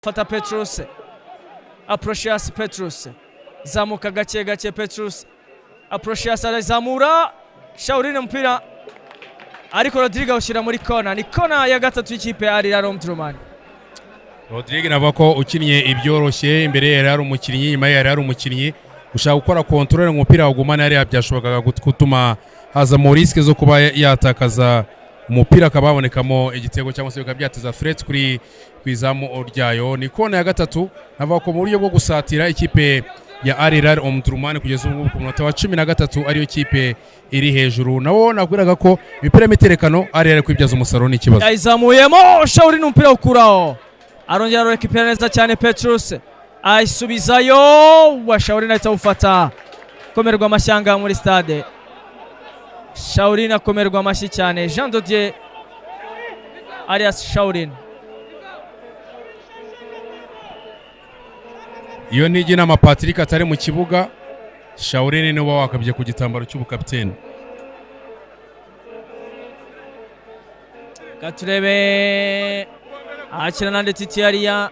Fata Petrus, Aprocious Petrus, zamuka gake gake Petrus, Aprocious arazamura Shaurine umupira ariko Rodrigue awushyira muri kona. Ni kona ya gatatu y'ikipe ya Al Hilal Omdurman. Rodrigue navuga ko ukinnye ibyoroshye, imbere ye yari hari umukinnyi, inyuma ye yari hari umukinnyi ushaka gukora control ngo umupira wagumane hariya, byashobokaga gutuma hazamo risque zo kuba yatakaza umupira akaba habonekamo igitego cyangwa se bikaba byateza threat kuri ku izamu ryayo. Ni kona ya gatatu, navuga ko mu buryo bwo gusatira ikipe ya Al Hilal Omdurman kugeza ubu ngubu ku munota wa 13 ariyo kipe iri hejuru. Nabo nabwiraga ko imipira y'imiterekano Al Hilal kwibyaza umusaruro ni ikibazo. Yayizamuyemo Shaurine umupira ukuraho, arongera arekipera neza cyane Petrus ayisubizayo wa Shaurine ahita awufata. Komerwa amashyanga muri stade, Shaurine akomerwa amashyi cyane. Jean Dodier alias Shaurine. Iyo ntijya inama Patrick atari mu kibuga, Shaurine niwe wakabye ku gitambaro cy'ubukapiteni. Gaturebe akina nande Titi hariya,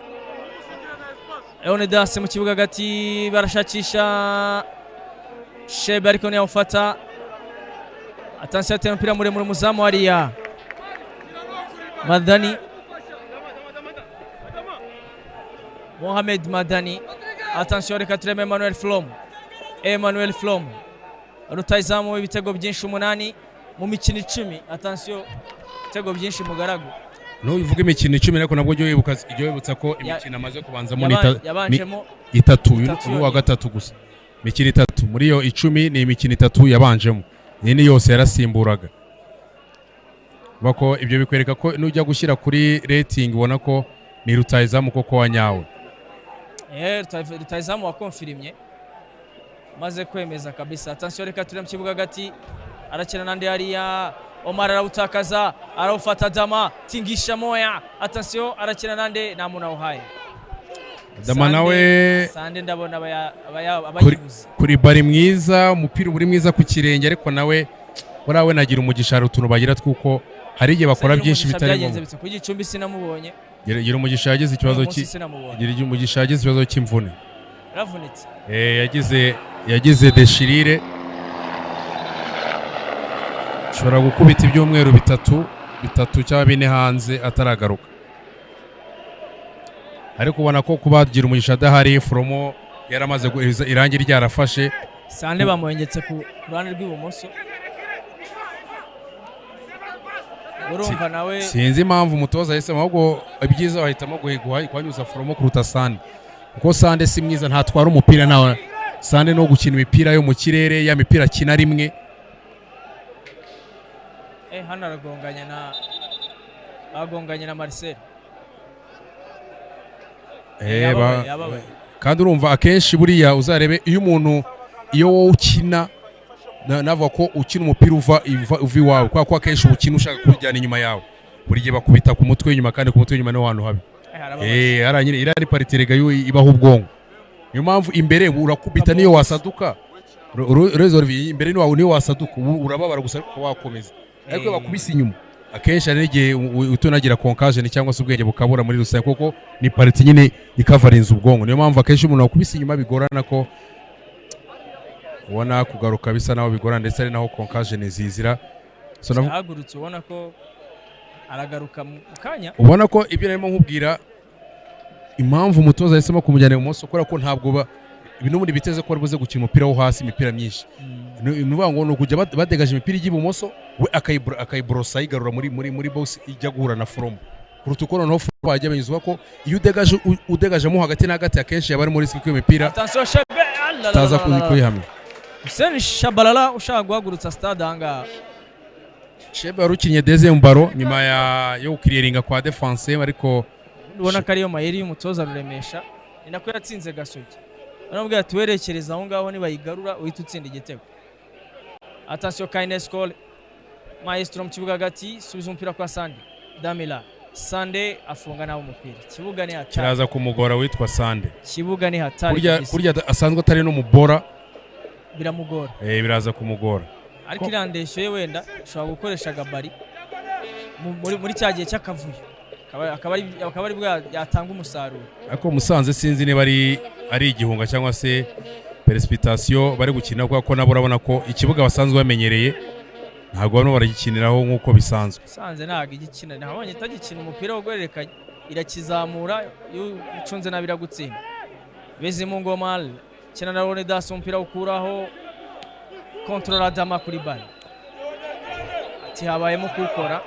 Leonidas mu kibuga hagati barashakisha Shebe ariko ntiyawufata. Atansiyo atera umupira muremure umuzamu hariya Madani, Mohamed Madani. Atansiyo reka turebe Emmanuel Flom, Emmanuel Flom rutayizamu ibitego byinshi 8 mu mikino 10. Atansiyo ibitego byinshi mugaragu. Nuvuga imikino 10 ariko nabwo ujye wibutsa ko imikino amaze kubanzamo ni itatu, uyu wa gatatu gusa. Imikino 3 muri iyo 10 ni imikino 3 yabanjemo, iyi yose yarasimburaga. Bako ibyo bikwereka ko nujya gushyira kuri rating ubona ko ni rutayizamu koko wa nyawe. Rutayizamu wakonfirimye maze kwemeza kabisa. Attention reka turebe mu kibuga hagati, arakina nande hariya Omar arawutakaza, arawufata Dama tingisha moya. Attention arakina nande nta muntu awuhaye. Dama nawe Sande ndabona abayibuze kuri bari mwiza, umupira uri mwiza ku kirenge ariko nawe buriya nagira umugisha hari utuntu bagira twuko hari igihe bakora byinshi bitari ngombwa. Ku Gicumbi sinamubonye. Gira umugisha yagize ikibazo gira umugisha yagize ikibazo cy'imvune. Yaravunitse. Yagize déchirure. Ashobora gukubita ibyumweru bitatu cyangwa 4 hanze ataragaruka. Ariko ubona ko kubagira umugisha adahari, Fromo yaramaze irangi ryarafashe. Sande bamuhengetse ku ruhande rw'ibumoso. Urumva nawe sinzi impamvu umutoza yahisemo, ahubwo ibyiza bahitamo guhanyuza Fromo kuruta Sande, kuko Sande si mwiza, ntatwara umupira nawe. Sande no gukina imipira yo mu kirere, ya mipira akina rimwe. Hano aragonganya na bagonganye na Marcel. Kandi urumva akenshi buriya uzarebe iyo umuntu iyo wowe ukina navuga ko ukina umupira uva iwawe, kubera ko akenshi ukina ushaka kuwujyana inyuma yawe, buri gihe bakubita ku mutwe w'inyuma, kandi ku mutwe w'inyuma niho hantu habi. Iriya ni pariterega ibaho ubwonko. Niyo mpamvu imbere urakubita niyo wasaduka, imbere niyo wasaduka urababara gusa ariko wakomeza. Ariko iyo bakubise inyuma akenshi hari n'igihe utunagira concussion cyangwa se ubwenge bukabura muri rusange, kuko ni pariti nyine ikavarinza ubwonko. Niyo mpamvu akenshi umuntu wakubise inyuma bigorana ko ubona kugaruka bisa naho bigorana, ndetse ari naho concussion zizira. Yahagurutse ubona ko aragaruka mu kanya. Ubona ko ibyo narimo nkubwira impamvu umutoza yahisemo kumujyana ibumoso, kubera ko ntabwo n'ubundi biteze ko ari buze gukina umupira wo hasi imipira myinshi. Ni ukuvuga ngo ni ukujya badegaje imipira ijya ibumoso, we akayiborosa ayigarura muri box ijya guhura na Fromo, kuruta uko noneho Fromo ajya banyuzwa ko iyo udegajemo hagati na hagati akenshi yaba ari muri risk y'imipira itaza kuyihamya. Hussein Shabalala ushaka guhagurutsa stade ahangaha. Shebe wari ukinnye deuxième ballon nyuma yo gukiriringa kwa defense, ariko ubona ko ariyo mayeri y'umutoza Ruremesha, ni nako yatsinze Gasogi. Baramubwira ati werekereza aho ngaho nibayigarura uhita utsinda igitego. Attention Kaines Cole, Maestro mu kibuga hagati, subiza umupira kwa Sande Damila. Sande afunga nawe umupira. Kibuga ni hatari. Kiraza kumugora witwa Sande. Kibuga ni hatari. Kurya asanzwe atari no mubora biramugora. Biraza kumugora. Ariko irandeshyo ye wenda ushobora gukoresha gabari muri cya gihe cy'akavuyo. Akaba ari bwo yatanga umusaruro. Ariko Musanze sinzi niba ari igihunga cyangwa se precipitation bari gukina, kuko ko nabo urabona ko ikibuga basanzwe bamenyereye ntabwo barimo baragikiniraho nk'uko bisanzwe. Musanze ntabwo igikina, nabonye itagikina umupira wo guhererekanya, irakizamura, iyo ucunze nabi iragutsinda. Bizimungu Omar kina na Leonidas, umupira ukuraho control Adama kuri ball. Ati habayemo kuwukora.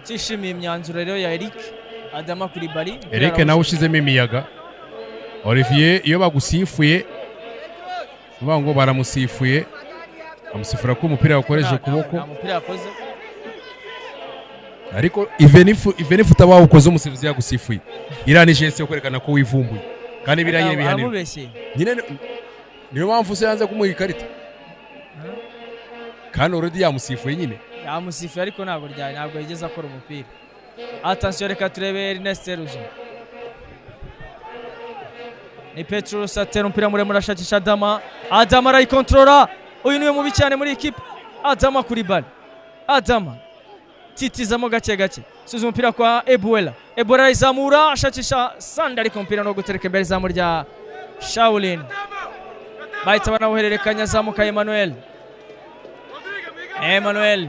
Tishimiye imyanzuro rero ya Eric Adama kuri bari. Eric nawe ushizemo imiyaga. Olivier iyo bagusifuye uvuga ngo baramusifuye, amusifura ko umupira wakoresheje ukuboko. Nta mupira yakoze. Ariko even if utaba wawukoze umusifuzi yagusifuye, iriya ni geste yo kwerekana ko wivumbuye, kandi biriya nyine bihanirwa. Aramubeshyeye. Nyine niyo mpamvu se yanze kumuha ikarita, kandi already yamusifuye nyine. Yamusifuye ariko ntabwo ryari, ntabwo yigeze akora umupira. Attention, reka turebe Ernest Ruzo. Ni Petrus atera umupira muremure ashakisha Adama. Adama arayikontorora. Uyu niwe mubi cyane muri equipe. Adama kuri ball. Adama titizamo gake gake. Suza umupira kwa Ebuela. Ebuela arayizamura ashakisha Sanda, ariko umupira no gutereka imbere izamu rya Shaolin. Bahita banawuhererekanya, azamuka Emmanuel. Emmanuel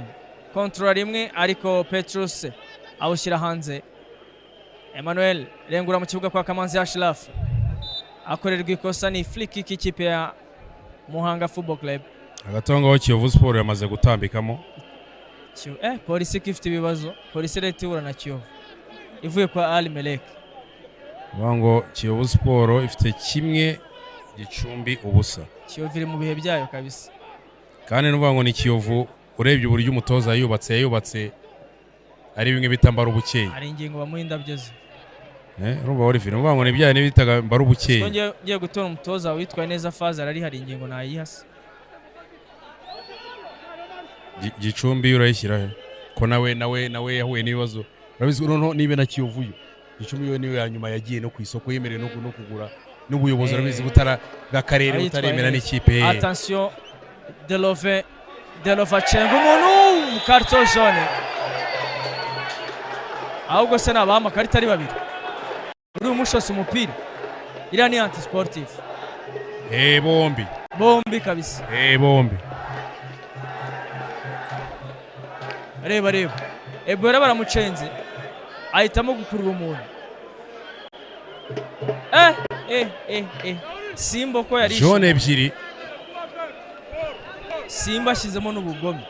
kontorora rimwe ariko Petrus awushyira hanze. Emmanuel rengura mu kibuga kwa Kamanzi Ashraf. Akorerwa ikosa, ni free kick ikipe ya Muhanga Football Club. Hagati aho ngaho Kiyovu Sport yamaze gutambikamo. Polisi ko ifite ibibazo. Polisi leta ihura na Kiyovu ivuye kwa Ali Melek. Uvuga ngo Kiyovu Sport ifite 1 Gicumbi 0. Kiyovu iri mu bihe byayo kabisa. Kandi n'uvuga ngo ni Kiyovu urebye uburyo umutoza yubatse ari bimwe bita mbarubukeye. Hari ingingo bamuha indabyo ze. Urumva Olivier, uvuga ngo ni bya bitaga mbarubukeye. Ngiye gutora umutoza witwaye neza Faza arari, hari ingingo nayihase. Gicumbi urayishyira he? Ko nawe yahuye n'ibibazo. Urabizi noneho nibe na Kiyovu yo. Gicumbi yo niwe ya nyuma yagiye no ku isoko yemerewe no kugura n'ubuyobozi urabizi butara bw'akarere butaremera n'ikipe. Attention Delove acenga umuntu, carton jaune. Ahubwo se nabaha amakarita ari babiri. Uri umushose umupira. Iriya ni anti sportif. Bombi. Bombi kabisa. Bombi. Reba. Ebuela baramucenze. Ahitamo gukurura umuntu. Simba ko yari jaune ebyiri. Simba ashyizemo n'ubugome.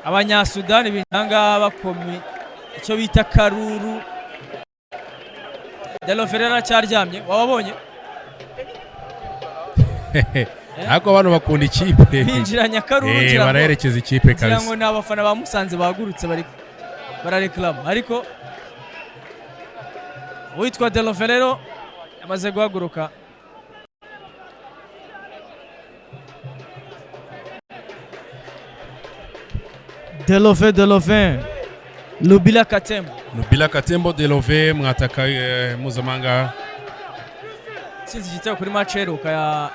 Abanyasudani bintanga bakomi icyo bita karuru. Delo Ferreira cyaryamye, wababonye? Ariko abantu bakunda ikipe. Binjiranya karuru ngira baraherekeza ikipe kabisa. Ngira ngo ni abafana ba Musanze bagurutse bari barareklama, ariko uwitwa Delo Ferreira yamaze guhaguruka. Delove Lubila Katembo. Lubila Katembo Delove mwataka mpuzamahanga. Sinzi igitego kuri match iheruka ya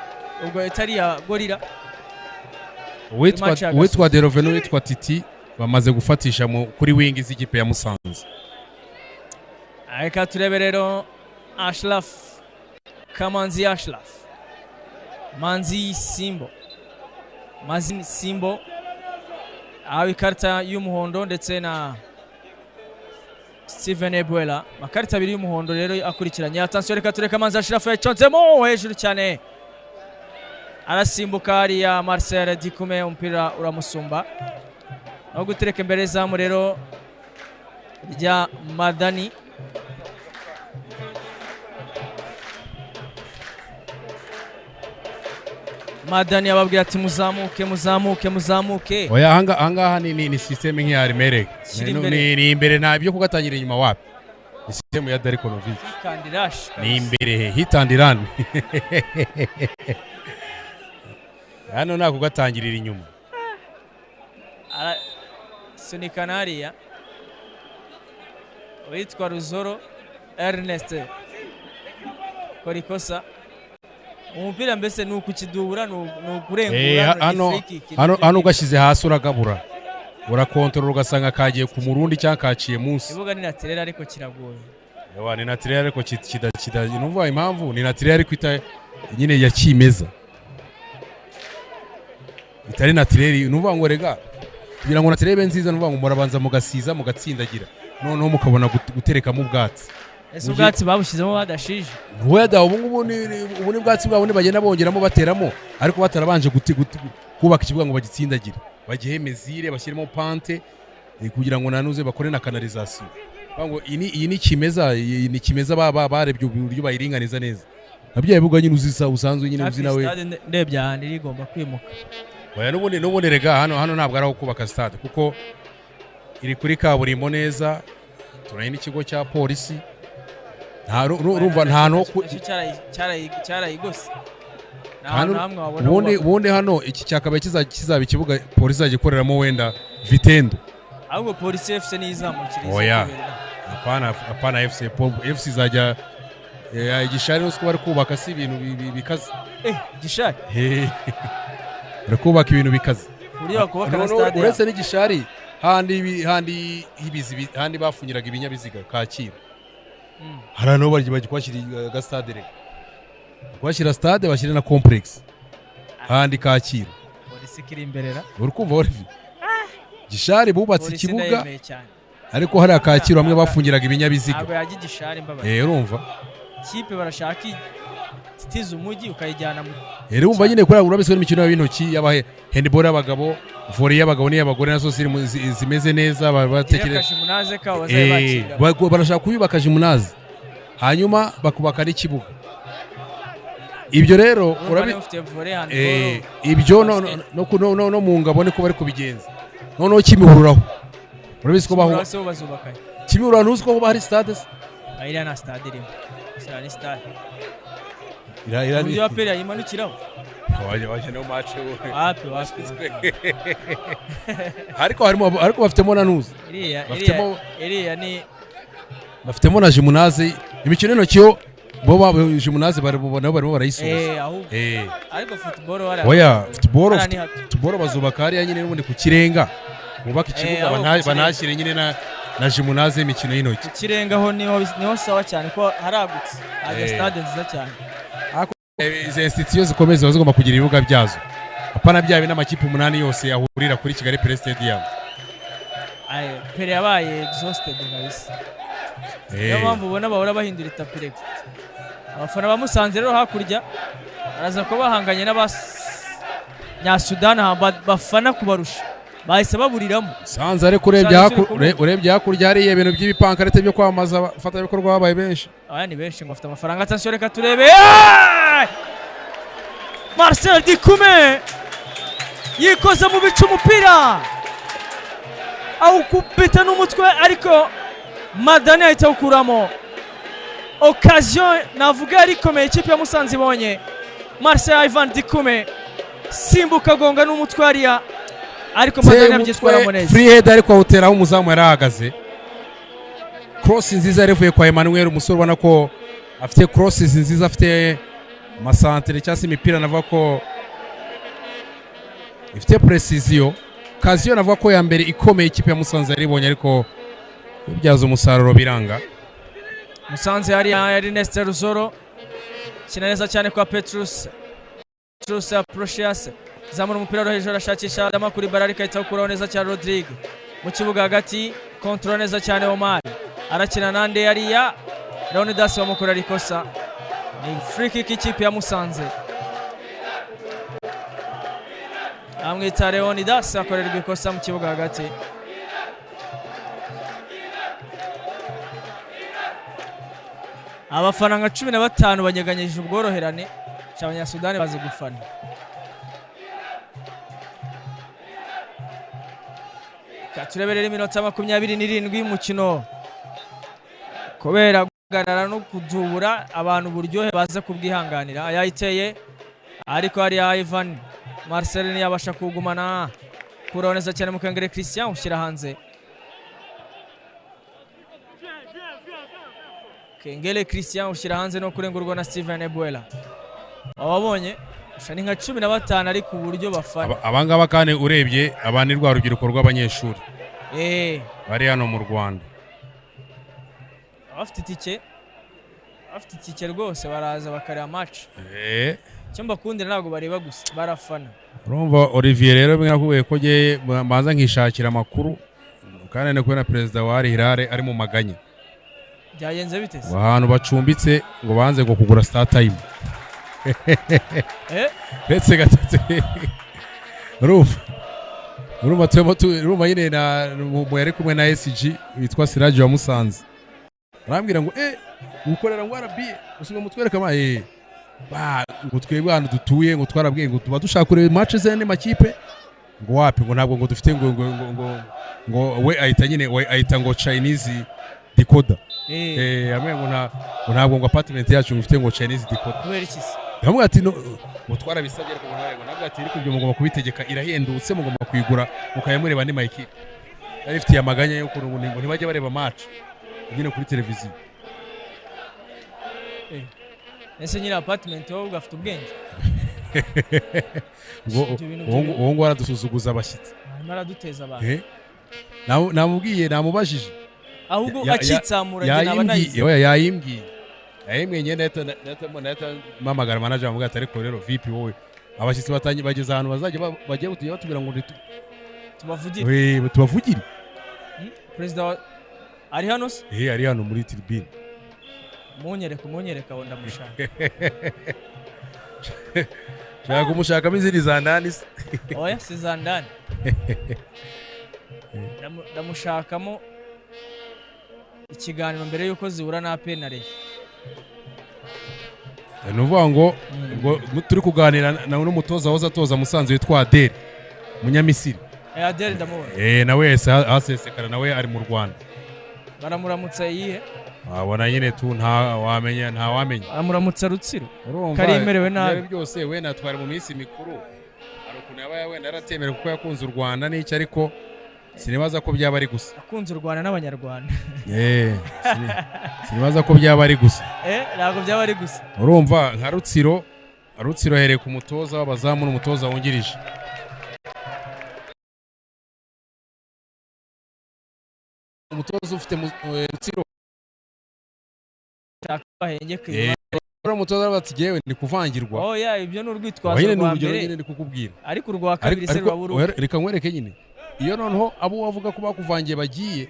ubwo itari ya Gorilla. Uwitwa Delove n'uwitwa Titi bamaze gufatisha kuri wingi z'ikipe ya Musanze. Reka turebe rero Ashraf Kamanzi Ashraf Manzi Simbo Mazini Simbo ahawe ikarita y'umuhondo ndetse na Steven Ebuela. Amakarita abiri y'umuhondo rero akurikiranye. Attention, reka tureke Manzi Ashraf yaconzemo hejuru cyane. Arasimbuka hariya Marcel Dikume, umupira uramusumba. No gutereka imbere zamu rero rya Madani. Madani ababwira ati muzamuke muzamuke muzamuke. Oya ahangaha ni system nk'iya Arimerek. Ni imbere nta byo kugatangira inyuma wapi. Ni system ya Darko Novic. Ni imbere hit and run. Hano nta kugatangirira inyuma. Sunika nariya. Witwa Ruzoro Ernest. Kora ikosa. Umupira mbese ni ukukidubura, ni ukurengura. Hano ugashyize hasi uragabura, urakontorora ugasanga kagiye ku murundi cyangwa kaciye munsi. Ikibuga ni naturel ariko kiragoye. Yawa ni naturel ariko kida numva impamvu ni naturel ariko ita nyine ya kimeza. Itari naturel numva ngo rega kugira ngo naturel be nziza numva ngo murabanza mugasiza mugatsindagira noneho mukabona guterekamo ubwatsi. Ese ubwatsi babushyizemo badashije? Weda ubu ngubu ni ubu ni bwatsi bwabo bagenda bongeramo bateramo ariko batarabanje kubaka ikibuga ngo bagitsindagire, bagihe mezire bashyiremo pante kugira ngo nanuze bakore na canalisation. Ngo iyi ni kimeza, iyi ni kimeza barebye uburyo bayiringaniza neza. Nabyo bibuga nyine uzisa usanzwe nyine uzi nawe. Ndebye ahantu irigomba kwimuka. Oya n'ubundi rega hano ntabwo ari aho kubaka stade kuko iri kuri kaburimbo neza, turanye n'ikigo cya polisi. Nta urumva nta no cyarayigose. Ubundi hano iki cyakabaye kizaba ikibuga polisi izagikoreramo wenda vitendo. Ahubwo polisi FC nizamukiriza. Oya. Hapana FC, FC izajya igishari nuko bari kubaka si ibintu bikaze. Gishari. Bari kubaka ibintu bikaze. Buryo bakubaka na stade. Uretse n'igishari handi ibizi handi bafunyiraga ibinyabiziga Kacyiru. Hari no bari bagiye kwashyira ga stade rega. Kwashyira stade bashyira na complex. Handi Kacyiru. Polisi kiri imberera. Uri kumva Olivier? Gishari bubatse ikibuga ariko hari akakiro bamwe bafungiraga ibinyabiziga. Ntabwo yaje Gishari mbabaye. Urumva? Kipe barashaka titiza umujyi ukayijyana mu. Urumva nyine kuri urabiswe n'imikino y'intoki y'abahe handball y'abagabo, volley y'abagabo n'iy'abagore nazo ziri zimeze neza batekereje. Barashaka kuyubaka jimunaze. Hanyuma bakubaka n'ikibuga. Ibyo rero ibyo no mu ngabo niko bari kubigenza. Noneho kimihururaho. Urabizi ko baho kimihurura ntuzi ko hari stade se? Iriya na stade irimo. Sira ni stade. Ira ni aperi ayimanukiraho. Waje no match. Wapi. Ariko harimo ariko bafitemo na ntuzi. Iriya ni bafitemo na jimunaze imikino y'intoki yo bo jimunaze barimo barayisoza. Ariko football wara. Oya football bazubaka hariya nyine n'ubundi ku kirenga. Bubaka ikibuga banashyire nyine na jimunaze imikino y'intoki. Ku kirenga ho niho sawa cyane ko haragutse. Haje stade nziza cyane. Izi institution zikomeye ziba zigomba kugira ibibuga byazo. Apana byabe n'amakipe 8 yose yahurira kuri Kigali Pele Stadium. Pele yabaye exhausted kabisa. Niyo mpamvu ubona bahora bahindura itapire. Abafana ba Musanze rero hakurya baraza ko bahanganye n'abanya-Sudan bafana kubarusha. Bahise baburiramo. Sanze ariko urebye hakurya hari ibintu by'ibipankarite byo kwamamaza abafatanyabikorwa babaye benshi. Aya ni benshi ngo afite amafaranga. Attention reka turebe. Marcel Dikume yikoza mu bicu umupira awukubita n'umutwe ariko Madani ahita awukuramo. Occasion navuga yari ikomeye ikipe ya Musanze ibonye. Marcel Ivan Dikume simbuka gonga n'umutwe hariya ariko Madani abyitwaramo neza. Free head ariko awuteraho umuzamu yarahagaze. Cross nziza yarevuye kwa Emmanuel, umusore ubona ko afite crosses nziza, afite masantere cyangwa se imipira navuga ko ifite precision. Kaziyo navuga ko ya mbere ikomeye ikipe ya Musanze yaribonye ariko byaza umusaruro biranga. Musanze hari Ernest Ruzoro kina neza cyane kwa Petrus Precious zamura umupira ro hejuru ashakisha Adama kuri bararika ahita akuraho neza cyane Rodrigue mu kibuga hagati, control neza cyane Omar arakina nande yariya Leonidas bamukora rikosa. Ni free kick ikipe ya Musanze. Amwita Leonidas akorerwa ikosa mu kibuga hagati. Abafana nka 15 banyeganyije ubworoherane cy'abanyasudani bazi gufana. Katureberera iminota 27 y'umukino. Kubera guhagarara no kudubura abantu buryohe baza kubwihanganira. Yayiteye ariko hari Ivan Marcel ntiyabasha kugumana. Kuraho neza cyane Mukangere Christian ushyira hanze. Kengele Christian ushyira hanze no kurengurwa na Steven Ebuela. Wababonye ni nka 15 ariko uburyo bafana. Abangaba kandi urebye abandi rwa rubyiruko rw'abanyeshuri bari hano mu Rwanda. Abafite itike rwose baraza bakareba match. Icyo mbakundira ntabwo bareba gusa, barafana. Urumva Olivier rero mwakubwiye ko ngiye mbanza nkishakira amakuru kandi no kubona perezida wa Al Hilal ari mu maganya. Byagenze bite se? Ahantu bacumbitse ngo banze ngo kugura Star Time. Ndetse gatatu. Urumva turimo nyine na mu yari kumwe na SG witwa Siraje wa Musanze. Arambwira ngo gukorera ngo RB usinga mutwereka ma ba ngo twebwe ahantu dutuye ngo twarabwiye ngo tuba dushaka kureba match z'andi makipe ngo wapi ngo ntabwo ngo dufite ngo ngo ngo ngo we ahita nyine we ahita ngo Chinese decoder. Amwe ngo ntabwo ngo apartment yacu ngo ifite ngo Chinese decoder. Kubera iki se? Ndamubwira ati ngo twarabisabye ariko ngo ntabwo ati ariko ibyo mugomba kubitegeka irahendutse mugomba kuyigura mukayamureba andi makipe. Yari ifitiye amaganya yo ngo ntibajye bareba match nyine kuri televiziyo. Ese nyine apartment wowe ugafite ubwenge. Ngo ngo aradusuzuguza abashyitsi. Arimo araduteza abantu. Namubwiye namubajije. Ahubwo akitsamura njye naba nayize. Oya yayimbwiye. Yayimbwiye nyine nahita mpamagara manager amubwira ati ariko rero VP wowe abashyitsi batangiye bageze ahantu bazajya bagiye kutujya batubwira ngo tubavugire. Tubavugire. Perezida ari hano se? Ari hano muri tribune. Munyereka aho ndamushaka. Shaka kumushakamo izindi za ndani se? Oya si za ndani. Ndamushakamo ikiganiro mbere yuko zihura na APR na Rayon. Ni ukuvuga ngo turi kuganira na n'umutoza wahoze atoza Musanze witwa Adel Munyamisiri. Adel ndamubona. Nawe yahise asesekara nawe ari mu Rwanda. Baramuramutsa iyihe? Wabona nyine tu nta wamenya nta wamenya. Baramuramutsa Rutsiro. Karimerewe nabi. Byose we natwara mu minsi mikuru. Hari ukuntu yaba wenda yaratemerewe kuko yakunze u Rwanda n'icyo ariko sinibaza ko byaba ari gusa. Akunze u Rwanda n'abanyarwanda. Sinibaza ko byaba ari gusa. Ntabwo byaba ari gusa. Urumva nka Rutsiro ahereye ku mutoza w'abazamu n'umutoza wungirije. Umutoza ufite Rutsiro umutoza bati jewe ndi kuvangirwa. Oya ibyo ni urwitwazo rwa mbere. Nyine ndi kukubwira. Ariko urwa kabiri se rwaburu. Reka nkwereke nyine. Iyo noneho abo wavuga ko bakuvangiye bagiye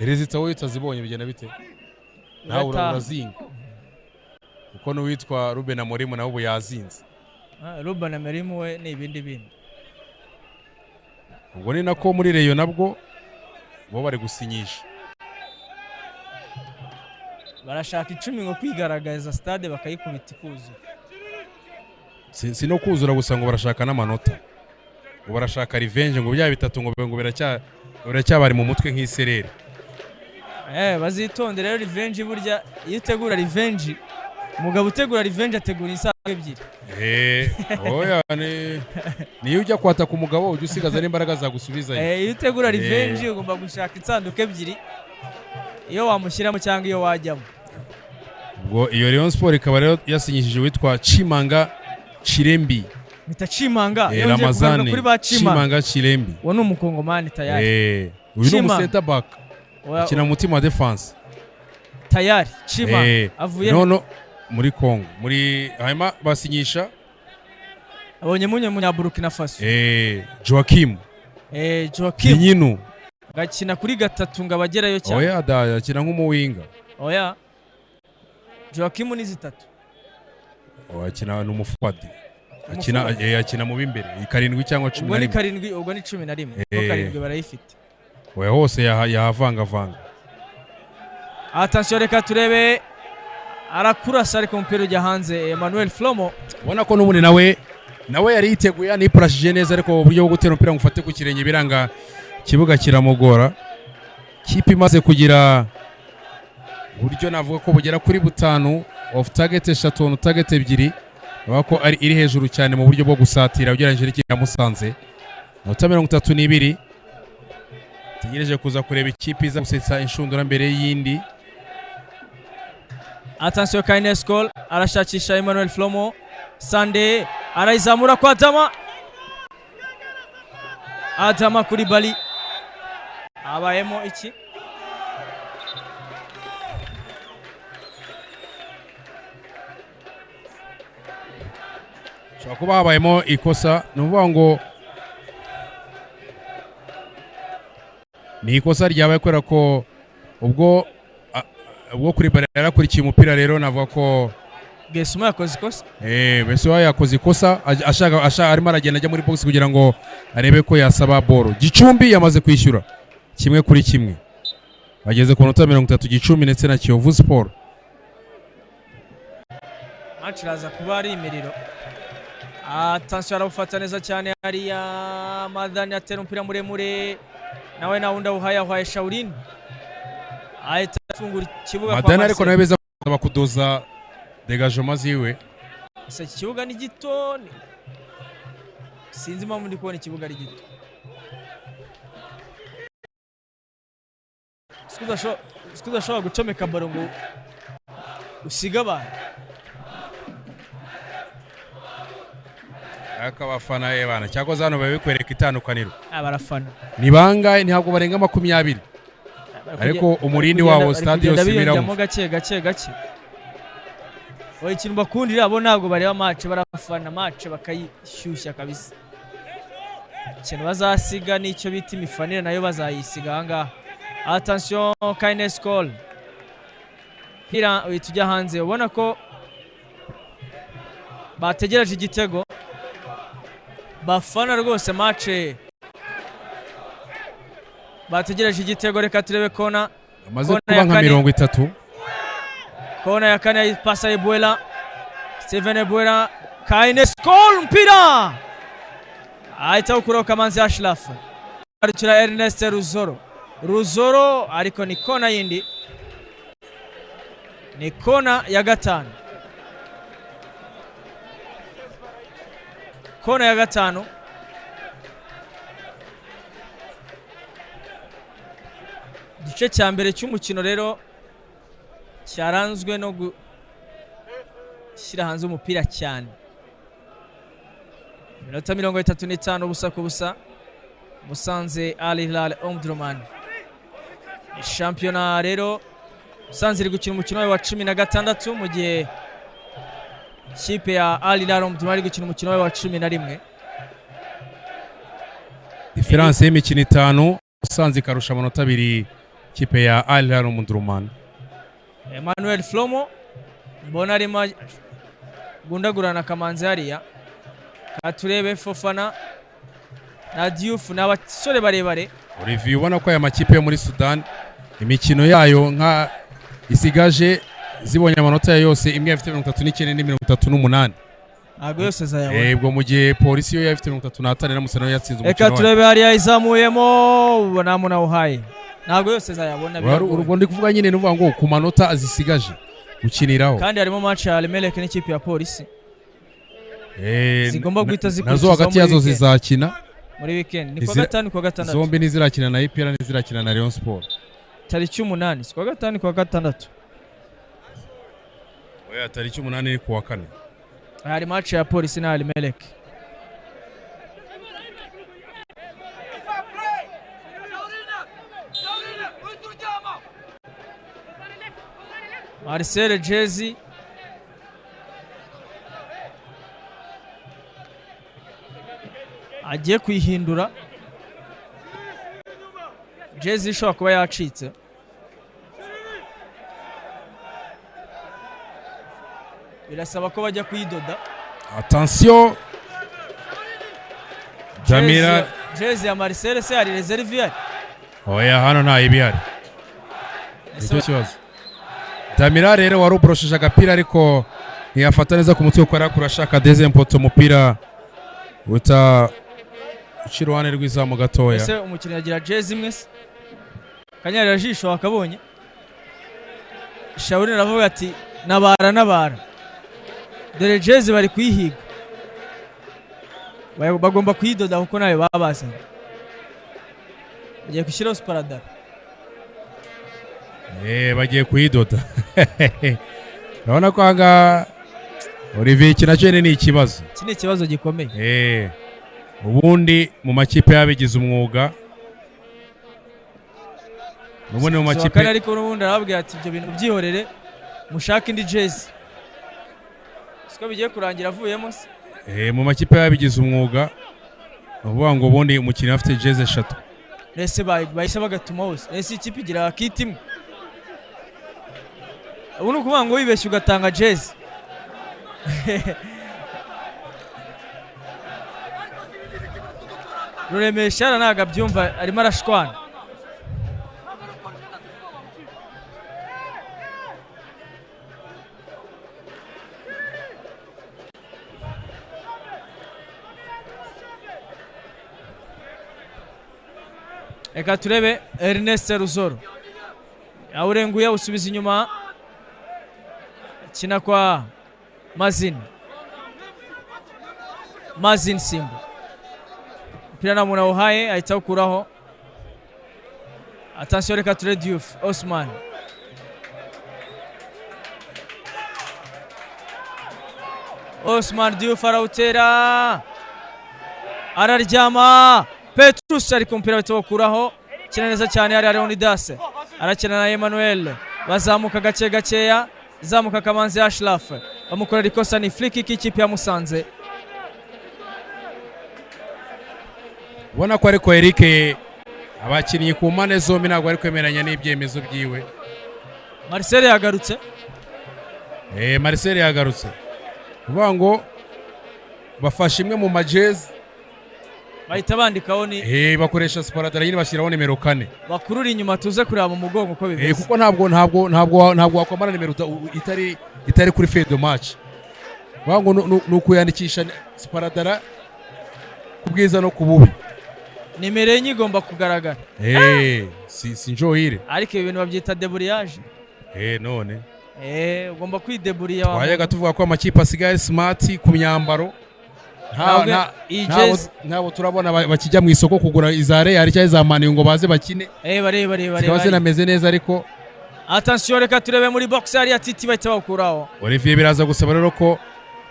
rezita wowe utazibonye bigenda bite? Nawe urazinga. Kuko n'uwitwa Ruben Amorim nawe ubu yazinze. Ruben Amorim we ni ibindi bindi. Ubwo ni nako muri Rayon nabwo bo bari gusinyisha. Barashaka 10 ngo kwigaragaza stade bakayikubita ikuzura. Si no kuzura gusa ngo barashaka n'amanota. Ngo barashaka revenge ngo bya bitatu ngo biracyabari mu mutwe nk'isereri. Bazitondere rero revenge burya iyo utegura revenge umugabo utegura revenge ategura isaha ebyiri. Oya niyo ujya kwata ku mugabo ujya usigaza n'imbaraga zagusubizayo. Iyo utegura revenge ugomba gushaka itsanduku ebyiri iyo wamushyiramo cyangwa iyo wajyamo. Ubwo iyo Rayon Sport ikaba rero yasinyishije witwa Chimanga Chirembi. Mita Chimanga yongeye kugaruka kuri ba Chimanga Chirembi. Uwo ni umukongomani tayari. Uyu ni umu center back. Akina mu team wa defense. Tayari Chimanga avuye nono muri Congo. Muri hanyuma basinyisha abonye munya Burkina Faso. Joachim. Joachim. Nyinu. Gakina kuri gatatu ngo abagerayo cyane. Oya da yakina nk'umuwinga. Oya. Joachim ni zitatu. Oya akina n'umufuadi. Akina akina mu bimbere 7 cyangwa 11. Ubwo ni 7 ubwo ni 11. Kuko 7 barayifite. Oya hose yahavanga vanga. Attention reka turebe arakurasa ariko umupira ujya hanze Emmanuel Flomo. Ubona ko n'ubundi nawe yari yiteguye yanipurashije neza ariko uburyo bwo gutera umupira ngo ufate ku kirenge biranga kibuga kiramugora. Kipe imaze kugira uburyo navuga ko bugera kuri 5 off target 3 on target 2 bavuga ko ari iri hejuru cyane mu buryo bwo gusatira ugereranyije n'ikipe ya Musanze. Nota 32 tegereje kuza kureba ikipe iza gusetsa inshundura mbere y'indi. Attention, Kaines Cole arashakisha Emmanuel Flomo. Sande arayizamura kwa Adama. Adama kuri Bali. Abayemo iki? Ushobora kuba habayemo ikosa, ni ukuvuga ngo ni ikosa ryabaye kubera ko ubwo kuri Bali yarakurikiye umupira, rero navuga ko Gesuma yakoze ikosa. Messi yakoze ikosa, ashaka arimo aragenda ajya muri box kugira ngo arebe ko yasaba boro. Gicumbi yamaze kwishyura 1-1, bageze ku nota 30, Gicumbi ndetse na Kiyovu Sport. Match iraza kuba ari imiriro. Attention, arawufata neza cyane hariya Madani, atera umupira muremure nawe na wundi awuhaye, awuhaye Shaolin, ahita afungura ikibuga kwa Madani, ariko Marcel. nawe beza bakudoza dégagement ziwe. Ese iki kibuga ni gito? Sinzi impamvu ndi kubona ikibuga ari gito. Siko udashobora gucomeka baro ngo usige abantu. Ariko abafana ye bana cyakoze hano baba bikwereka itandukaniro. Ah, barafana. Ni bangahe? Ntabwo barenga 20. Bari Ariko umurindi wabo bari stade kugenda yose biyongeramo biramva. gake gake gake. Oya, ikintu bakundira abo, ntabwo bareba match, barafana match bakayishyushya kabisa. Ikintu bazasiga nicyo bita imifanire, nayo bazayisiga ahangaha. Attention, Kindness Call, pira uhita ujya hanze. Ubona ko bategereje igitego, bafana rwose match, bategereje igitego. Reka turebe kona. Amaze Kona kuba ya nka kane. 30. Kona ya kane, pasa Ebuela, Steven Ebuela, Kaines Cole, mpira ahita awukuraho Kamanzi Ashraf, arukira Ernest Ruzoro. Ruzoro, ariko ni kona yindi, ni kona ya gatanu, kona ya gatanu. Igice cya mbere cy'umukino rero cyaranzwe no gushyira hanze umupira cyane. Iminota 35, 0-0, Musanze Al Hilal Omdurman. Ni shampiyona rero, Musanze iri gukina umukino wayo wa 16, mu gihe ikipe ya Al Hilal Omdurman iri gukina umukino wayo wa 11. Différence y'imikino itanu, Musanze ikarusha amanota 2 ikipe ya Al Hilal Omdurman. Emmanuel Flomo mbona arimo gundagurana Kamanzi hariya. Katurebe Fofana na Diouf ni abasore barebare. Olivier, ubona ko aya makipe yo muri Sudan imikino yayo nka isigaje zibonye amanota yayo yose, imwe ifite 39 n'indi 38. Ntabwo yose azayabona. Ubwo mu gihe Polisi yo ifite 35, iramutse nayo yatsinze Reka umukino wayo. turebe hariya, izamuyemo, ubona munawuhaye, ntabwo yose azayabona, biragoye. Urwo ndi kuvuga nyine ni ukuvuga ngo ku manota zisigaje gukiniraho. Kandi harimo match ya Al Merrikh n'ikipe ya Polisi zigomba guhita nazo zikurikizwaho hagati muri yazo weekend. zizakina. Muri weekend ni kuwa gatanu, kuwa gatandatu. Zombi ntizirakina na APR, ntizirakina na Rayon Sport. Tariki 8, si kuwa gatanu, kuwa gatandatu. Oya, tariki 8 ni kuwa kane. Hari match ya Polisi na Al Merrikh. Marcel Jezi agiye kuyihindura. Jezi ishobora kuba yacitse. Birasaba ko bajya kuyidoda. Attention, Damira. Jezi ya Marcel se hari reserve ihari? Oya, hano nta ibihari, nicyo kibazo. Damira rero wari uborosheje agapira, ariko ntiyafata neza ku mutwe kuko yari ashaka deuxième poteau, umupira uta uca iruhande rw'izamu gatoya. Ese umukinnyi agira jezi imwe se? Kanyarira jisho wakabonye. Shauri aravuga ati nabara nabara, dore jezi bari kuyihiga. Bagomba kuyidoda kuko nayo babazanye, bagiye gushyiraho sparadrap. Bagiye kuyidoda. Urabona ko aha Olivier iki nacyo ni ikibazo. Iki ni ikibazo gikomeye. Ubundi mu makipe yabigize umwuga, ubundi mu makipe ariko n'ubundi arababwira ati ibyo bintu byihorere mushake indi jezi. Siko bigiye kurangira avuyemo se. Mu makipe yabigize umwuga uvuga ngo ubundi umukinnyi afite jezi 3. Ese bahise bagatuma hose. Ese ikipe igira kit imwe. Ubu ni ukuvuga ngo wibeshye ugatanga jezi. Ruremesha ntabwo abyumva arimo arashwana. Reka turebe Ernest Ruzoro awurenguye usubiza inyuma kina kwa Mazin. Mazin Simba mpira na muna uhaye ahita ukuraho. Attention reka turebe Diouf Osman. Osman Diouf arawutera araryama. Petrus ari ku mupira bahita bawukuraho. Kina neza cyane hari Leonidas arakina na Emmanuel, bazamuka gake gakeya, zamuka Kamanzi Ashraf bamukorera ikosa, ni free kick ikipe ya Musanze. Ubona ko ariko Eric abakinnyi ku mpande zombi ntabwo ari kwemeranya n'ibyemezo byiwe. Marcel yagarutse. Marcel yagarutse. Uvuga ngo bafashe imwe mu majezi bahita bandikaho ni bakoresha sparadara nyine bashyiraho nimero 4. Bakurura inyuma tuze kureba mu mugongo uko bimeze. Kuko ntabwo wakwambara nimero itari kuri feuille de match. Bavuga ngo ni ukuyandikisha sparadara ku bwiza no ku bubi. Nimero enye igomba kugaragara. Si njohire. Ariko ibi bintu babyita deburiyage. None. Ugomba kwideburiya. Twajyaga tuvuga ko amakipe asigaye smart ku myambaro. Ntabwo turabona bakijya mu isoko kugura iza Real cyangwa iza Man ngo baze bakine. Bare. Zinameze neza ariko. Attention reka turebe muri box hariya Titi bahita bawukuraho. Olivier biraza gusaba rero ko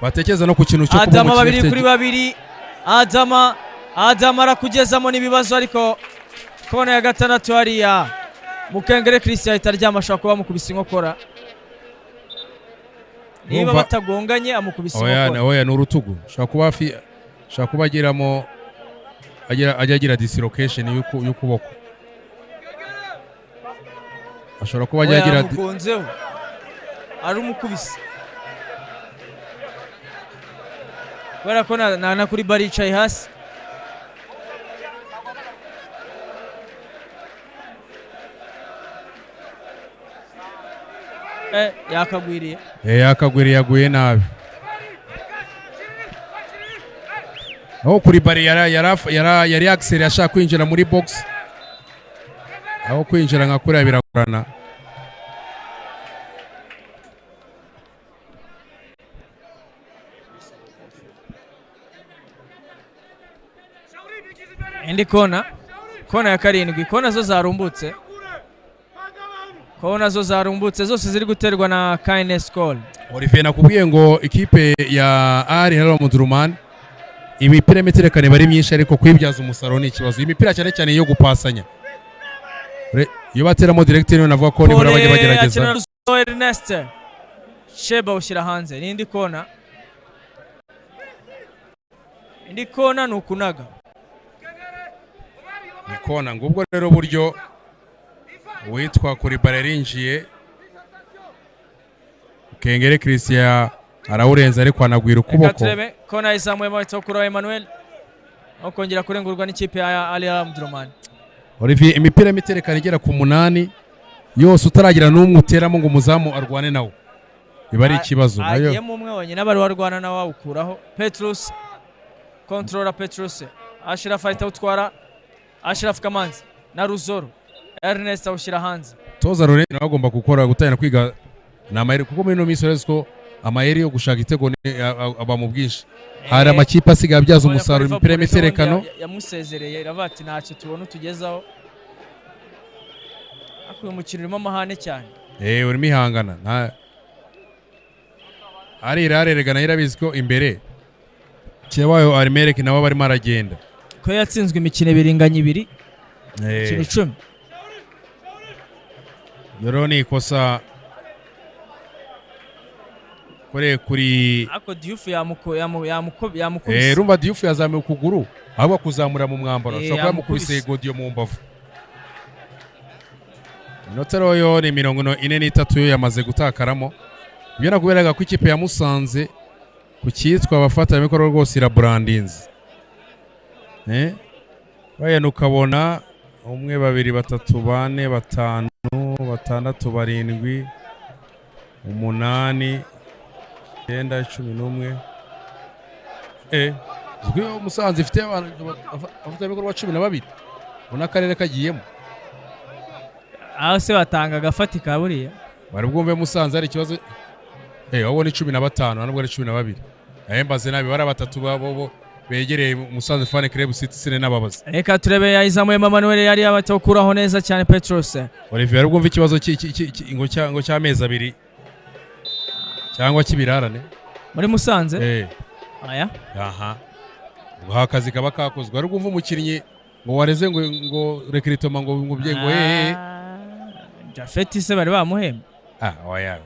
batekereza no ku kintu cyo kuba Adama 2-2. Adama arakugezamo n'ibibazo ariko kona ya 6 hariya Mukengere Christian ahita aryama, ashobora kuba amukubise inkokora. Niba batagonganye amukubise inkokora. Oya ni urutugu. Ashobora kuba agiramo agira dislocation y'ukuboko. Ashobora kuba agira amugonzeho. Ari umukubise. Kubera ko na kuri bari yicaye hasi. Yakagwiriye. Yakagwiriye yaguye nabi. Aho kuri bari yari accéléré ashaka kwinjira muri box. Aho kwinjira nka kuriya biragorana. Indi kona, kona ya 7, kona zo zarumbutse. Kona zo zarumbutse zose ziri guterwa na Kindness Call. Olivier nakubwiye ngo ikipe ya Al Hilal Omdurman imipira imiterekane bari myinshi ariko kwibyaza umusaruro ni ikibazo. Imipira cyane cyane yo gupasanya. Iyo bateramo direct niyo navuga ko nibura bajya bagerageza. Ernest Sheba ushyira hanze n'indi kona. Indi kona ni ukunaga. Ni kona ngubwo rero buryo witwa kuri barerinjiye Kengere Christian arawurenza ariko anagwira ukuboko. Kona izamuye mahita kuri Emmanuel okongera kurengurwa n'ikipe ya Al Hilal Omdurman. Olivier imipira imiterekano igera ku 8 yose utaragira n'umwe uteramo ngo umuzamu arwane nawo iba ari ikibazo. Nayo agiyemo umwe wenyine abari warwana nawe awukuraho. Petrus controller Petrus Ashraf ahita utwara Ashraf Kamanzi na Ruzoro Ernest awushyira hanze. Toza Rore nawe agomba gukora gutangira kwiga na amayeri kuko muri no minsi uretse amayeri yo gushaka itego aba mu bwinshi. Hari amakipe asigaye abyaza umusaruro imipira y'imiterekano. Yamusezereye iravuga ati ntacyo tubona utugezaho. Ariko uyu mukino urimo amahane cyane. Urimo ihangana. Ari irareregana irabizi ko imbere cyebayo Arimerek nabo barimo aragenda. Ko yatsinzwe imikino ibiri inganya ibiri. Imikino 10. Yoro ni ikosa kore kuri ako Diouf yamukubise. Rumva Diouf yazamuye ukuguru ahubwo kuzamura mu mwambaro ashobora yamukubise Godiyo mu mbavu. Inota royo ni 43 yo yamaze gutakaramo. Ibyo nakuberaga ku ikipe ya Musanze ku cyitwa abafatanyabikorwa rwose irabrandinze. Wayena ukabona 1 2 3 4 5 6 7 8 9 11. Zikwiye Musanze ifite abafatanyabikorwa 12 ubona akarere kagiyemo. Aho se batanga agafatika buriya bari bwumve Musanze ari ikibazo. Wabona 15 nubwo ari 12. Ahembaze nabi bari batatu babo begereye Musanze Fan Club Citizen n'ababaza. Reka turebe yayizamuye Manuel yari yabatokuraho neza cyane Petros. Olivier bwumve ikibazo ngo cy'amezi abiri cyangwa kibirarane muri Musanze. Aya. Aha. Ubwo akazi kaba kakozwe ari bwumve umukinnyi ngo wareze ngo recruitment ngo bye ngo Jafet se bari bamuhemba. Oya.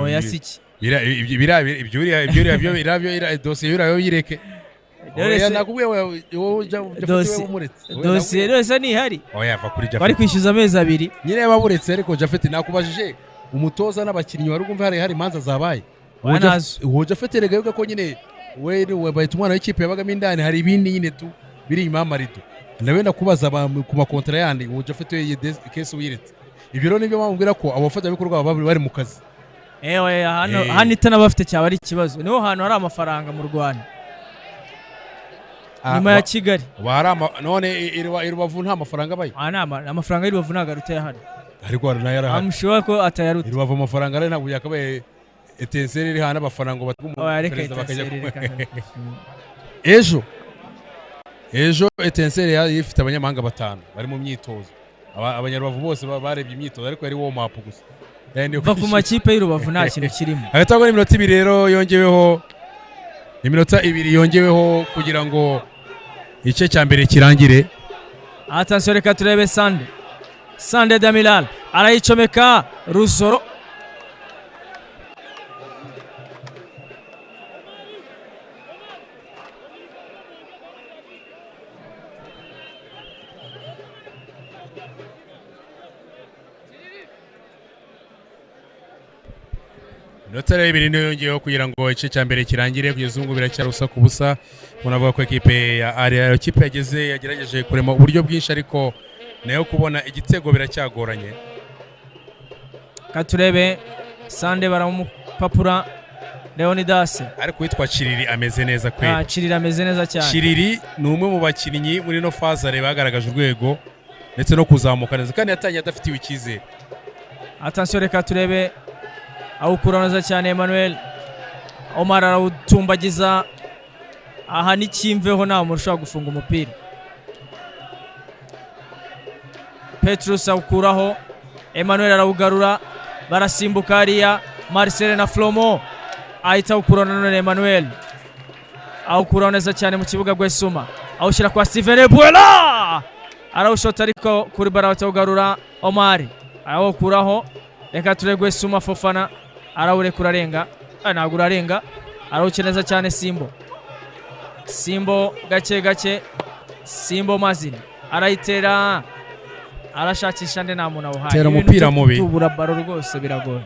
Oya siki. Bira ibyo dosiye bira yireke. Oya nakubwiye wowe Jafet wamuretse. Dosiye rwose ni ihari. Oya va kuri Jafet. Bari kwishyuza amezi abiri. Nyine baburetse ariko Jafet nakubajije umutoza n'abakinnyi wari ugumva hari imanza zabaye. Uwo Jafet rega yuko ko nyine we bayita umwana w'ikipe yabagamo indani hari ibindi nyine tu biri inyuma y'amarido. Nawe nakubaza ku makontra yandi uwo Jafet we case uyiretse. Ibyo rero nibyo bamubwira ko abafatanyabikorwa bari mu kazi. Hano itana bafite cyaba ari ikibazo. Niho hantu hari amafaranga mu Rwanda. Nyuma ya Kigali. None i Rubavu nta mafaranga abaye. Amafaranga y'i Rubavu ntabwo aruta ahari. Ariko nayo arahari. Amushuwa ko atayaruta. I Rubavu amafaranga ari ntabwo yakabaye Etincelle iri hana abafaranga perezida bakajya. Ejo Etincelle yari ifite abanyamahanga 5 bari mu myitozo. Abanyarubavu bose barebye imyitozo ariko yari warm up gusa. Va ku makipe y'Urubavu nta kintu kirimo. Hagati aho iminota 2 rero yongeweho, iminota 2 yongeweho kugira ngo igice cya mbere kirangire. Attention reka turebe Sande. Sande Damilal arayicomeka Ruzoro. Inota 2 niyo yongeyeho kugira ngo igice cya mbere kirangire. Kugeza ubu biracyari ubusa ku busa. Unavuga ko ekipe ya Ariel ikipe yageze yagerageje kurema uburyo bwinshi ariko nayo kubona igitego biracyagoranye. Katurebe Sande baramupapura Leonidas. Ariko witwa Kiriri ameze neza kweli. Kiriri ameze neza cyane. Kiriri ni umwe mu bakinnyi muri no fazare bagaragaje urwego ndetse no kuzamuka neza kandi yatangiye adafitiwe icyizere. Attention reka turebe awukura neza cyane Emmanuel Omar arawutumbagiza. Aha ni kimveho nta muntu ushobora gufunga umupira. Petrus awukuraho, Emmanuel arawugarura, barasimbuka hariya Marcel na Flomo ahita awukura nanone Emmanuel awukuraho neza cyane mu kibuga Gwesuma awushyira kwa Steven Ebuela arawushota ariko kuri bara batawugarura Omar arawukuraho. Reka turebe Suma Fofana arawurekura arenga, ntabwo urarenga, arawukeneza cyane Simbo. Simbo gake gake, Simbo Mazini arayitera, arashakisha nde nta muntu awuhaye. Tera umupira mubi. Tubura baro rwose biragoye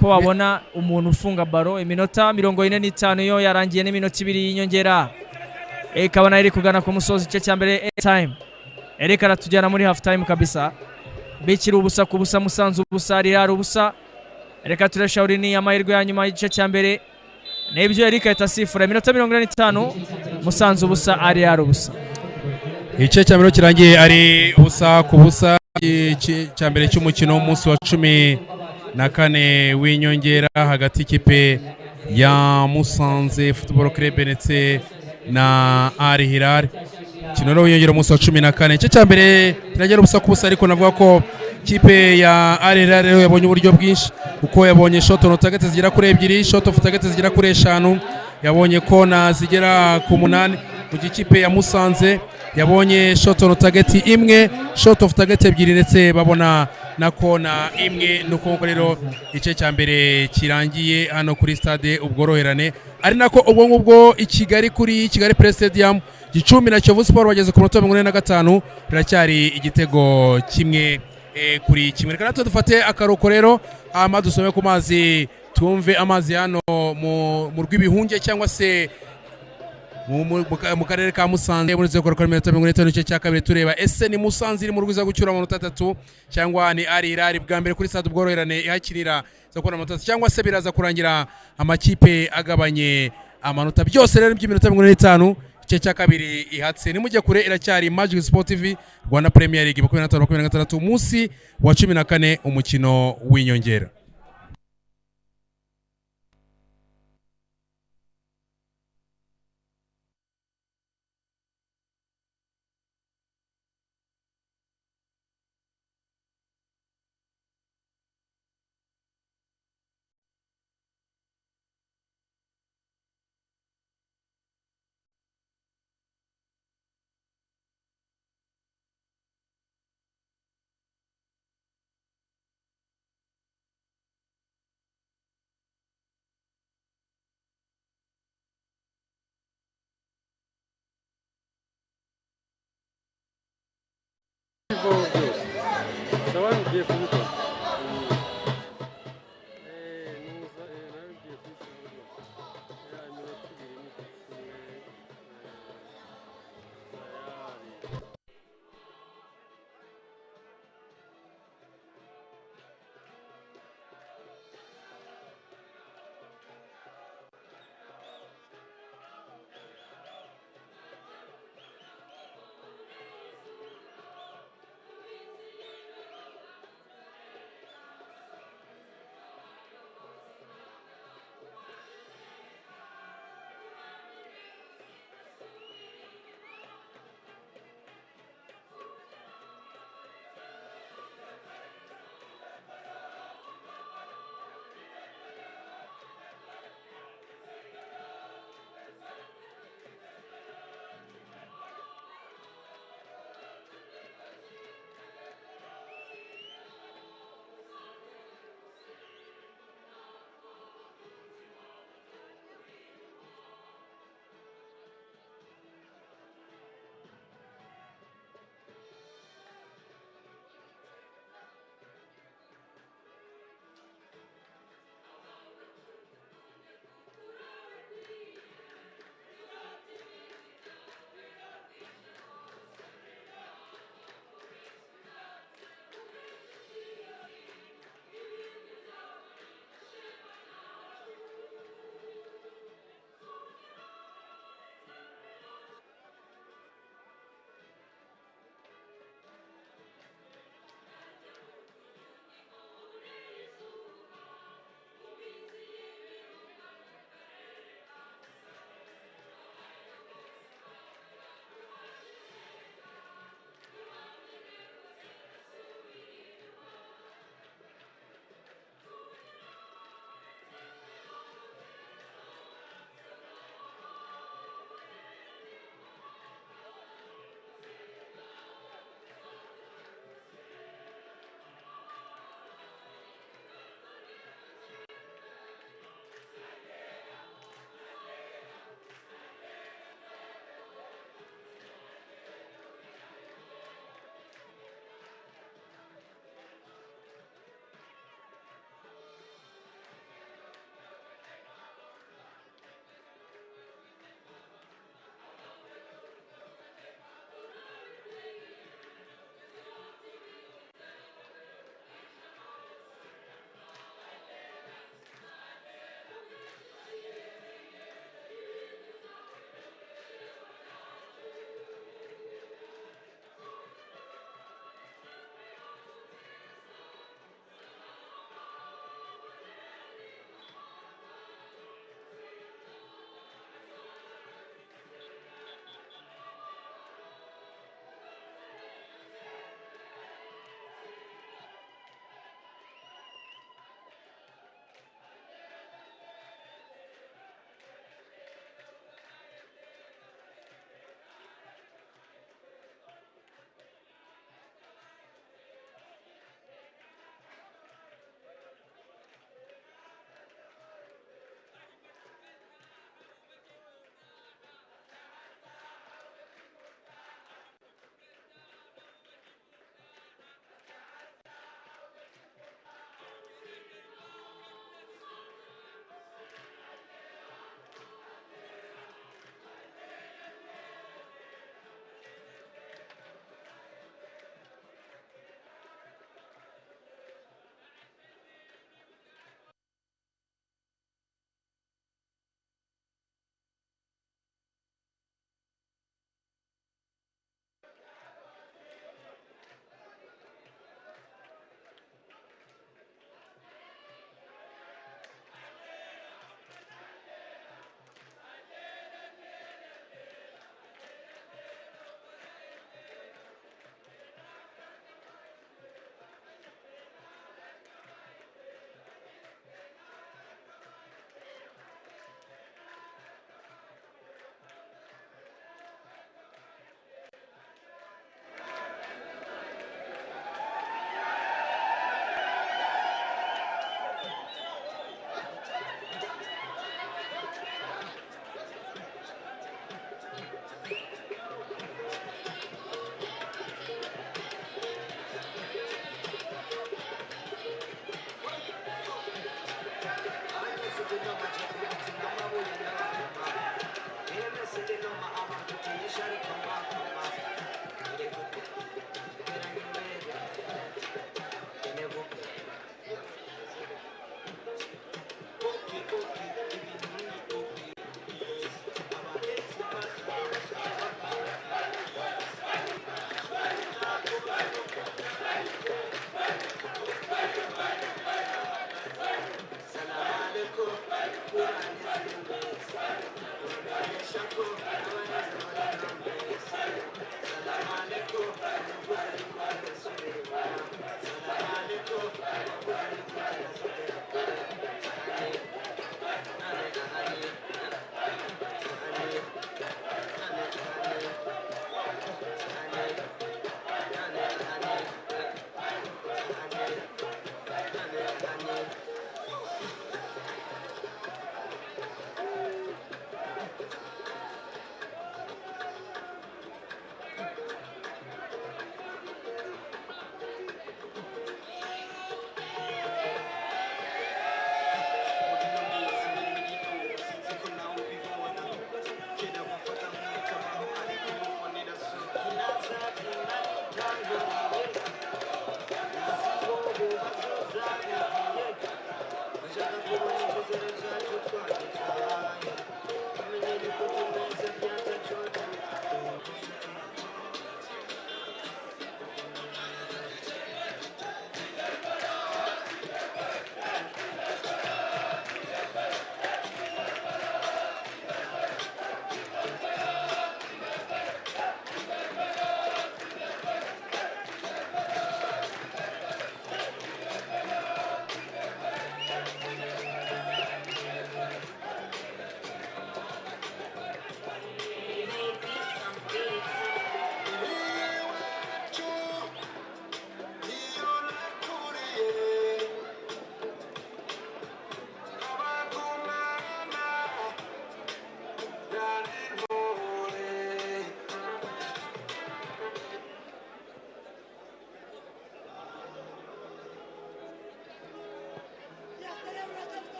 ko wabona umuntu ufunga baro. Iminota 45 yo yarangiye n'iminota 2 y'inyongera. Ikabona iri kugana ku musozi igice cya mbere time. Eric aratujyana muri half time kabisa. Bikiri ubusa ku busa, Musanze ubusa, Real ubusa. Reka turesha ni amahirwe ya nyuma y'igice cya mbere. Nibyo Eric ahita asifura. Iminota 45 Musanze ubusa, Real ubusa. Igice cya mbere kirangiye ari ubusa ku busa. Cya mbere cy'umukino w'umunsi wa 14 w'inyongera hagati y'ikipe ya Musanze Football Club ndetse na Al Hilal. Kino rero w'inyongera umunsi wa 14. Igice cya mbere kiragera ubusa ku busa ariko navuga ko Kipe ya Al Hilal rero yabonye uburyo bwinshi, kuko yabonye shot on target zigera kuri 2, shot off target zigera kuri 5, yabonye kona zigera ku 8, mu gihe ikipe ya Musanze yabonye shot on target 1, shot off target 2, ndetse babona na kona 1. Nuko rero igice cya mbere kirangiye hano kuri stade Ubworoherane, ari nako ubwo ngubwo i Kigali kuri Kigali Play Stadium, Gicumbi na Kiyovu Sport bageze ku munota 45, biracyari igitego 1 kuri 1. Reka natwe dufate akaruhuko rero, hama dusome ku mazi, tumve amazi hano mu rw'ibihunge cyangwa se mu karere ka Musanze. Muri zero kuri minota 45 igice cya kabiri, tureba ese ni Musanze iri mu rwiza gucyura amanota 3 cyangwa ni Al Hilal bwa mbere kuri stade Ubworoherane ihakinira zo kubona amanota 3, cyangwa se biraza kurangira amakipe agabanye amanota. Byose rero by'iminota 45 igice cya kabiri ihatse. Nimujye kure, iracyari Magic Sport TV Rwanda Premier League 2025 26, umunsi wa 14, umukino w'inyongera. Sawa, ugiye kubikora. Nuza nawe ugiye kubishyira rwose. Iminota 2 n'igice imwe. Tayari.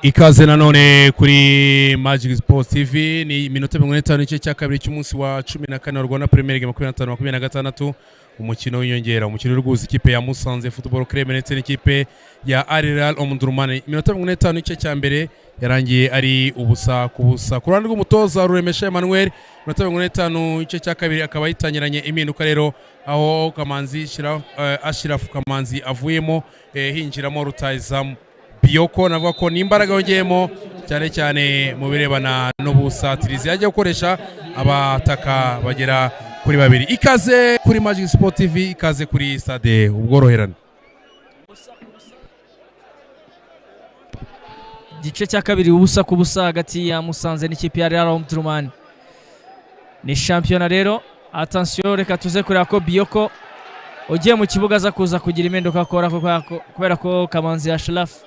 Ikaze nanone kuri Magic Sports TV. Ni iminota 45 n'igice cya kabiri cy'umunsi wa 14 wa Rwanda Premier League 25-26, umukino w'inyongera, umukino uri guhuza ikipe ya Musanze Football Club ndetse n'ikipe ya Al Hilal Omdurman. Iminota 45 n'igice cya mbere yarangiye ari 0-0 ku ruhande rw'umutoza Ruremesha Emmanuel. Iminota 45 igice cya kabiri akaba yitangiranye impinduka rero, aho Kamanzi Ashraf Kamanzi avuyemo, hinjiramo rutahizamu Biyoko. Navuga ko n'imbaraga yongeyemo cyane cyane mu birebana n'ubusatirizi, yajya gukoresha abataka bagera kuri babiri. Ikaze kuri Magic Sport TV, ikaze kuri Stade Ubworoherane. Igice cya kabiri 0-0 hagati ya Musanze n'ikipe ya Real Omdurman. Ni shampiyona rero. Attention, reka tuze kureba ko Biyoko ugiye mu kibuga aza kuza kugira impinduka akora, kubera ko Kamanzi Ashraf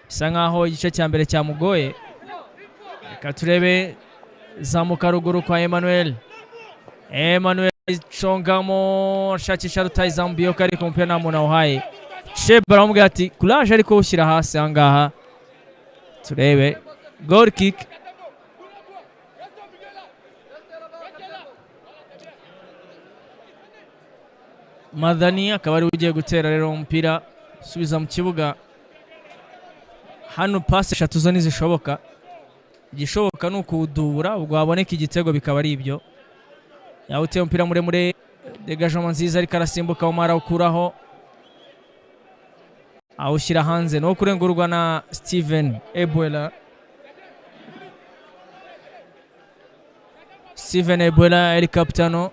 bisa nkaho igice cya mbere cyamugoye. Reka turebe, zamuka ruguru kwa Emmanuel. Emmanuel congamo ashakisha rutahizamu Biyoko, ariko umupira nta muntu awuhaye. Sheba aramubwira ati courage, ariko ushyira hasi aha ngaha. Turebe goal kick. Madani akaba ari ugiye gutera rero umupira subiza mu kibuga. Hano passe eshatu zo ntizishoboka, igishoboka ni ukuwudubura, ubwo haboneka igitego bikaba ari ibyo. Yawuteye umupira muremure, dégagement nziza, ariko arasimbuka Omar awukuraho awushyira hanze, no kurengurwa na Steven Ebuela. Steven Ebuela El Capitano.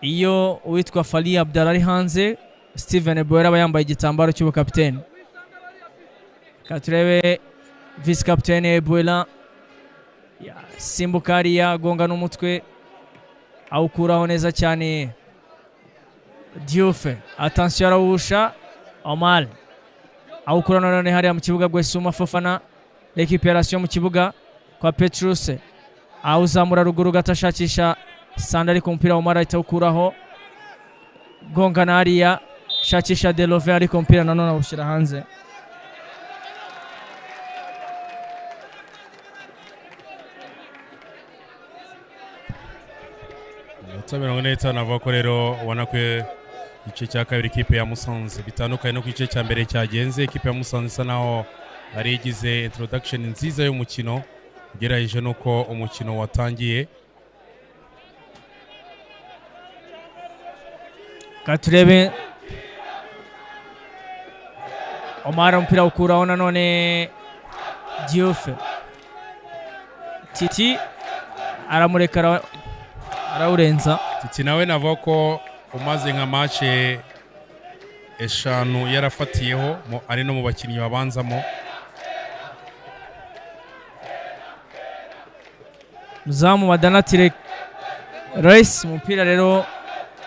Iyo uwitwa Fali Abdallah ari hanze, Steven Ebuela aba yambaye igitambaro cy'ubukapiteni. Reka turebe vice capitaine Ebuela simbuka hariya, agonga n'umutwe awukuraho neza cyane Diouf. Attention, arawusha Omar awukura none hariya mu kibuga Gwesuma Fofana. Récupération mu kibuga kwa Petrus, awuzamura ruguru gato ashakisha Sanda, ariko umupira Omar ahita awukuraho. Gonga na hariya shakisha Delove, ariko umupira nanone awushyira hanze. Iminota 45, avuga ko rero ubona ko igice cya kabiri ikipe ya Musanze bitandukanye no ku gice cya mbere cyagenze. Ikipe ya Musanze isa naho ari igize introduction nziza y'umukino ugereranyije n'uko umukino watangiye. Katurebe Omar umupira ukuraho nanone Diouf. Titi aramureka arawurenza. Titi nawe navuga ko umaze nka match 5 yarafatiyeho, ari no mu bakinnyi babanzamo. Muzamu Madanatire Rice, umupira rero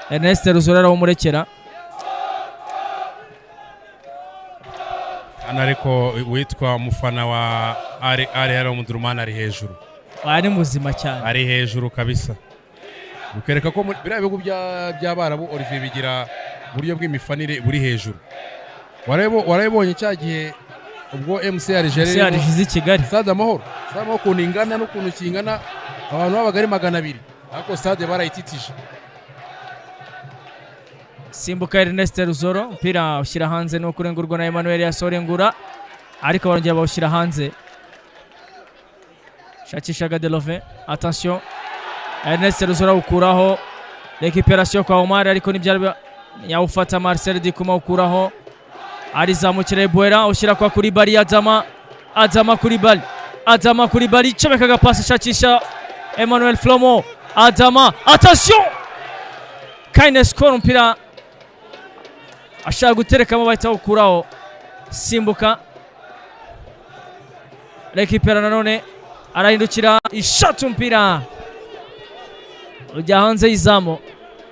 Ernest Ruzora arawumurekera. Hano ariko witwa umufana wa Al Hilal Omdurman ari hejuru. Ari muzima cyane. Ari hejuru kabisa. Bikereka ko biriya bihugu by'Abarabu Olivier bigira uburyo bw'imifanire buri hejuru. Warabonye cya gihe ubwo MC Algeria i Kigali, Stade Amahoro, Stade Amahoro ukuntu ingana n'ukuntu kingana, abantu babaga ari 200, ariko stade barayititije. Simbuka Ernest Ruzoro, umupira ushyira hanze no kurengurwa na Emmanuel Yasorengura, ariko barongera bawushyira hanze. Shakisha Gadelove, attention Ernest Ruzoro awukuraho. Récupération kwa Omar, ariko ntibyari yawufata. Marcel Dikuma awukuraho, arizamukira Ebuela ushyira kwa Koulibaly. Adama, Adama Koulibaly, Adama Koulibaly comeka agapasi shakisha Emmanuel Flomo. Adama, attention Kaine score, umupira ashaka guterekamo bahita awukuraho. Simbuka récupéra nanone, arahindukira ishati, umupira ujya hanze y'izamu.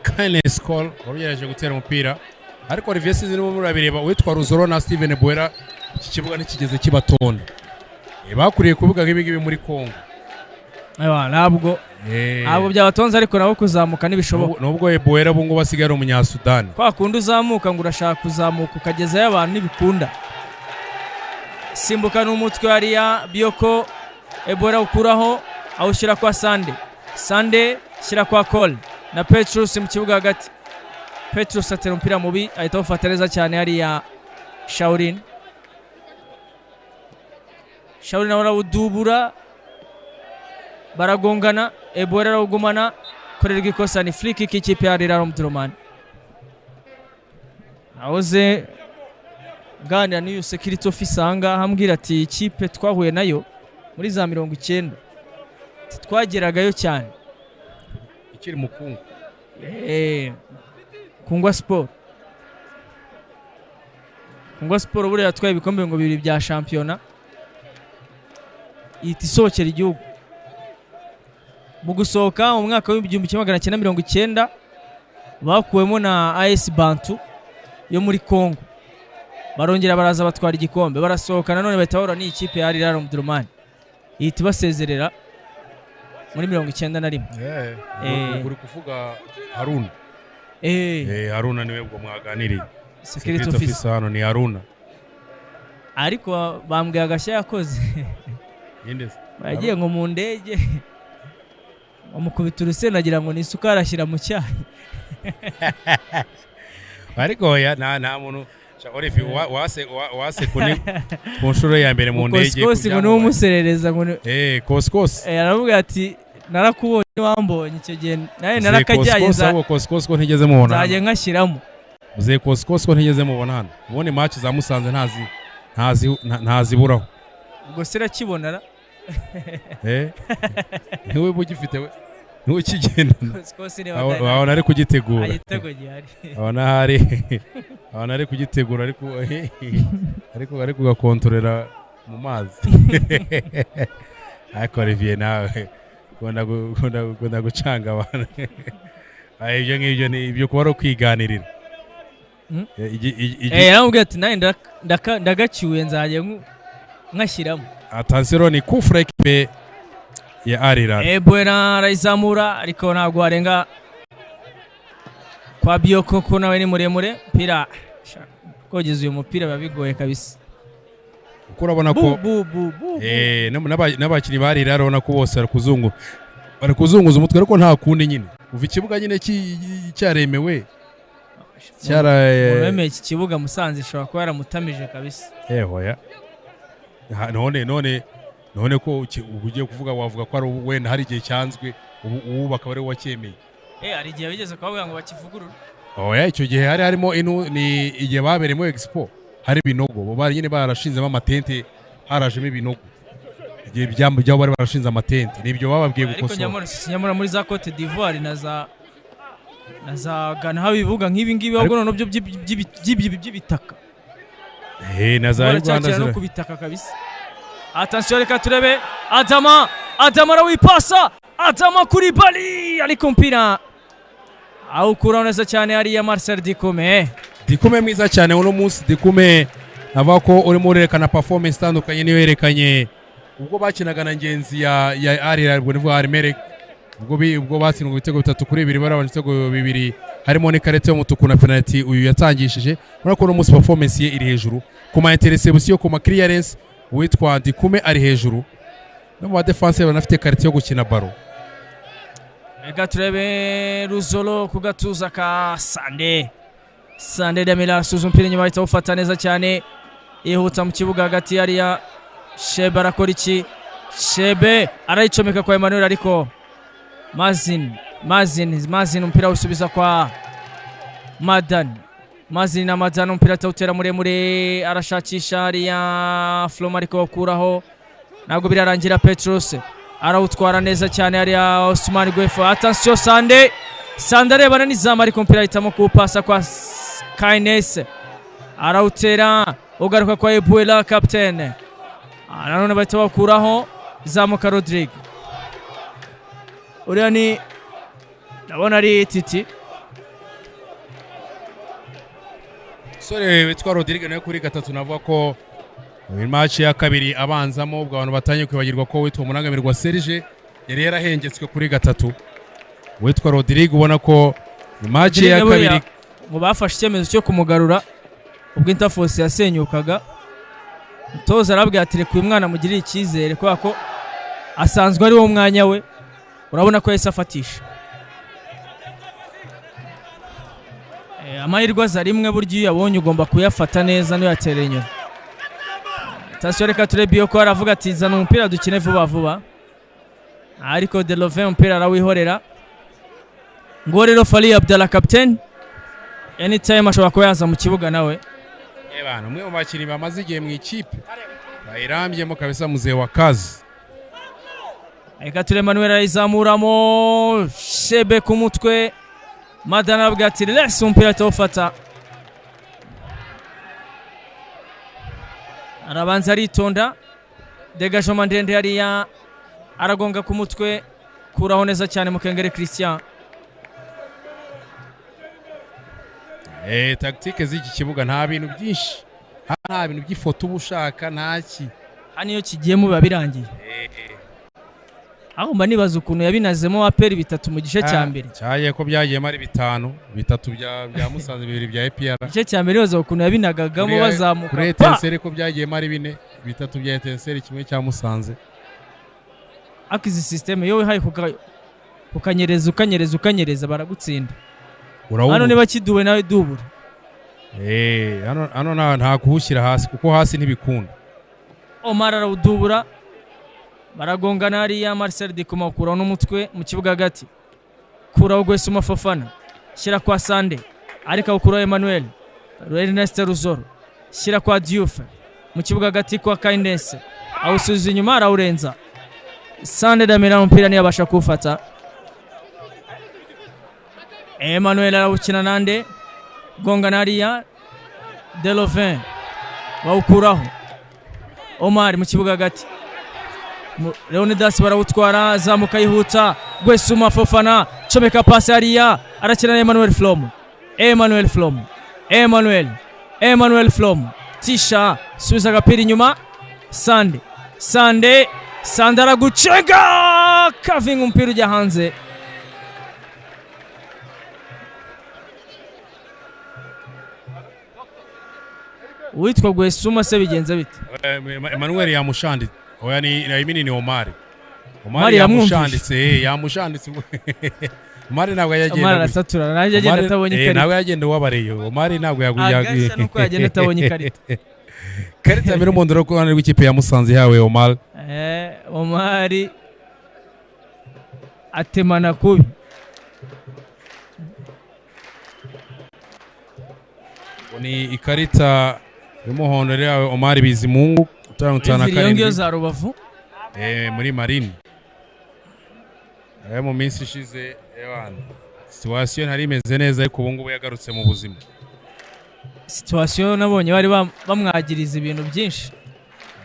Kaine score wagerageje gutera umupira, ariko Olivier sinzi niba murabireba, uwitwa Ruzoro na Steven Ebuela iki kibuga ntikigeze kibatonda. Bakuriye kuvuga nk'ibi ngibi muri Congo. Ntabwo Ntabwo byabatonze ariko nabo kuzamuka ntibishoboka. Nubwo Eboera ubu ngubu asigaye ari umunyasudani. Kwa kundi uzamuka ngo urashaka kuzamuka ukagezayo abantu ntibikunda. Simbuka n'umutwe hariya Bioko, Eboera ukuraho awushyira kwa Sande. Sande shyira kwa Cole na Petrus mu kibuga hagati. Petrus atera umupira mubi ahita awufata neza cyane hariya Shaolin. Shaolin nawe arawudubura, baragongana, Eboera arawugumana, korerwa ikosa ni free kick y'ikipe ya Al Hilal Omdurman. Nahoze nganira n'uyu security officer aha ngaha ambwira ati ikipe twahuye nayo muri za 90 twageragayo cyane ikiri mukungu. Kungwa Sport. Kungwa Sport buriya yatwaye ibikombe ngo bibiri bya shampiyona, ihita isohokera igihugu. Mu gusohoka mu mwaka w'1990 bakuwemo na AS Bantu yo muri Congo, barongera baraza batwara igikombe, barasohoka nanone bahita bahura n'iyi kipe ya Al Hilal Omdurman, ihita ibasezerera muri 91. Uri kuvuga Haruna. Haruna niwe ubwo mwaganiriye. Security officer hano ni Haruna. Ariko bambwiye agashya yakoze. Bagiye ngo mu ndege bamukubita urusenda agira ngo ni isukari ashyira mu cyayi. Ariko oya nta muntu Olivier wase kuni ku nshuro ya mbere mu ndege. Kosikosi ngo niwe umuserereza ngo Kosikosi. Aravuga ati narakubonye wambonye icyo gihe nawe narakajyanye za Kosikosi ko ntigeze mubona. Nzajye nkashyiramo. Uze Kosikosi ko ntigeze mubona hano. Ubone match za Musanze ntaziburaho. Ubwo se rakibonara? Niwe bugifite we. Niwe kigendana. Kosikosi ni wabona ari kugitegura. Igitego gihari. Abona hari. Abona ari kugitegura ariko ari kugakontorera mu mazi. Ariko Olivier nawe ukunda gucanga abantu. Ibyo ngibyo ni ibyo kuba ari ukwiganirira. Yaramubwiye ati nawe ndagacyuye nzajya nkashyiramo. Attention ni kufra ekipe ya Al Hilal. Eboera arayizamura ariko ntabwo arenga kwa Bioko ko nawe ni muremure. Mpira kogeza uyu mupira biba bigoye kabisa. Kuko urabona ko n'abakinnyi ba Al Hilal urabona ko bose bari kuzunguza umutwe ariko nta kundi nyine. Kuva ikibuga nyine cyaremewe wemeye iki kibuga Musanze ishobora kuba yaramutamije kabisa. Oya. None ko ugiye kuvuga wavuga ko ari wenda hari igihe cyanzwe ubu bakaba ari wacyemeye. Hari igihe bigeze kubavuga ngo bakivugurure. Oya icyo gihe hari harimo ni igihe baberemo expo hari ibinogo bo bari nyine barashinzemo amatente harajemo ibinogo. Igihe byabo bari barashinze amatente nibyo bababwiye gukosora. Ariko nyamara muri za Cote d'Ivoire na za Ghana haba ibibuga nk'ibi ngibi ahubwo none byo by'ibitaka. Na za Uganda no kubitaka kabisa. Attention reka turebe Adama arawipasa, Adama kuri bali ariko mpira awukura neza cyane hariya Marcel Dikume. Dikume mwiza cyane uno munsi. Dikume avuga ko urimo urerekana performance itandukanye niyo yerekanye ubwo bakinaga na Ngenzi ya Al Hilal ubwo nivuga Al Merrikh ubwo batsindwa ibitego 3-2 barabanje ibitego 2 harimo n'ikarita y'umutuku na penalty uyu yatangishije. Urabona ko uno munsi performance ye iri hejuru ku ma interception ku ma clearance witwa Dikume ari hejuru no mu ba defense banafite karite yo gukina baro. Reka turebe Ruzolo ku gatuza ka Sande. Sande Damila asuza umupira inyuma ahita awufata neza cyane yihuta mu kibuga hagati hariya Shebe arakora iki? Shebe arayicomeka kwa Emmanuel ariko Mazin umupira awusubiza kwa Madan. Mazin na Madan umupira atawutera muremure arashakisha hariya Floma ariko bakuraho ntabwo birarangira. Petrus arawutwara neza cyane hariya Osman Gwefo. Attention Sande arebana n'izamu ariko umupira ahitamo kuwupasa kwa Kaines arawutera ugaruka kwa Ebuela captain. Nanone bahita bakuraho zamuka Rodrigue. Uriya ni ndabona ari Titi. Sore witwa Rodrigue nawe kuri 3 navuga ko match ya kabiri abanzamo ubwo abantu batanye kwibagirwa ko witwa Munangamirwa Serge Yari yarahengetswe kuri 3. Witwa Rodrigue ubona ko match ya kabiri ngo bafashe icyemezo cyo kumugarura ubwo Interforce yasenyukaga. Mutoza arabwira ati reka uyu mwana mugirire icyizere kubera ko asanzwe ari wo mwanya we, urabona ko yahise afatisha. Amahirwe aza rimwe, burya iyo uyabonye ugomba kuyafata neza ntuyatere inyuma. Atasiyo reka turebe iyo ko aravuga ati zana umupira dukine vuba vuba, ariko Delovin umupira arawihorera. Ngo rero Fali Abdallah captain anytime ashobora kuba yaza mu kibuga nawe. Ebana umwe mu bakinnyi bamaze igihe mu ikipe bayirambyemo kabisa, muzee wa kazi. Reka turebe Emmanuel arayizamuramo Shebe ku mutwe, Madana aravuga ati relax umupira atawufata. Arabanza aritonda, degagement ndende hariya aragonga ku mutwe, kuraho neza cyane Mukengere Christian. Tactique z'iki kibuga nta bintu byinshi, nta bintu by'ifoto uba ushaka, ntaki. Hano iyo kigiyemo biba birangiye. Aho mba nibaza ukuntu yabinazemo APR 3 mu gice cya mbere. Cyaye ko byagiyemo ari 5, 3 bya Musanze, 2 bya APR. Igice cya mbere nibaza ukuntu yabinagagamo bazamuka. Kuri Etincelle ko byagiyemo ari 4, 3 bya Etincelle, 1 cya Musanze. Ariko izi system iyo wihaye ukanyereza ukanyereza ukanyereza baragutsinda. Hano niba kiduwe nawe dubura. Hano nta kuwushyira hasi kuko hasi ntibikunda. Omar arawudubura, baragongana hariya. Marcel Dikoma akuraho n'umutwe mu kibuga hagati, kuraho Gwesuma Fofana, shyira kwa Sande, ariko awukuraho Emmanuel Ernest Ruzoro, shyira kwa Diouf mu kibuga hagati kwa Kindness, awusubiza inyuma arawurenza. Sande Damira umupira ntiyabasha kuwufata. Emmanuel arawukina nande, gongana hariya Delovin bawukuraho. Omar mu kibuga hagati, Leonidas barawutwara, zamuka yihuta, Gwesuma Fofana comeka pasi hariya, arakina na Emmanuel Flom. Emmanuel Flom, Emmanuel Flom tisha, subiza agapira inyuma, Sande Sande Sande aragucenga, kavinga umupira ujya hanze. Uwitwa Gwesuma se bigenza bite? Emmanuel yamushanditse. Oya ni Naimini ni Omar. Omar yamushanditse, yamushanditse. Omar ntabwo yagenda. Omar arasatura, nanjye agenda atabonye ikarita. Nawe yagenda wabareyo. Omar ntabwo yaguye. Agashya nuko yagenda atabonye ikarita. Karita mbere umondoro ko hano rw'ikipe ya Musanze yawe Omar. Omar atemana kubi. Ni ikarita y'umuhondo yawe Omar Bizimungu 57 za Rubavu muri Marine. Mu minsi ishize situation ntari imeze neza, ariko ubu ngubu yagarutse mu buzima. Situation nabonye bari bamwagiriza ibintu byinshi,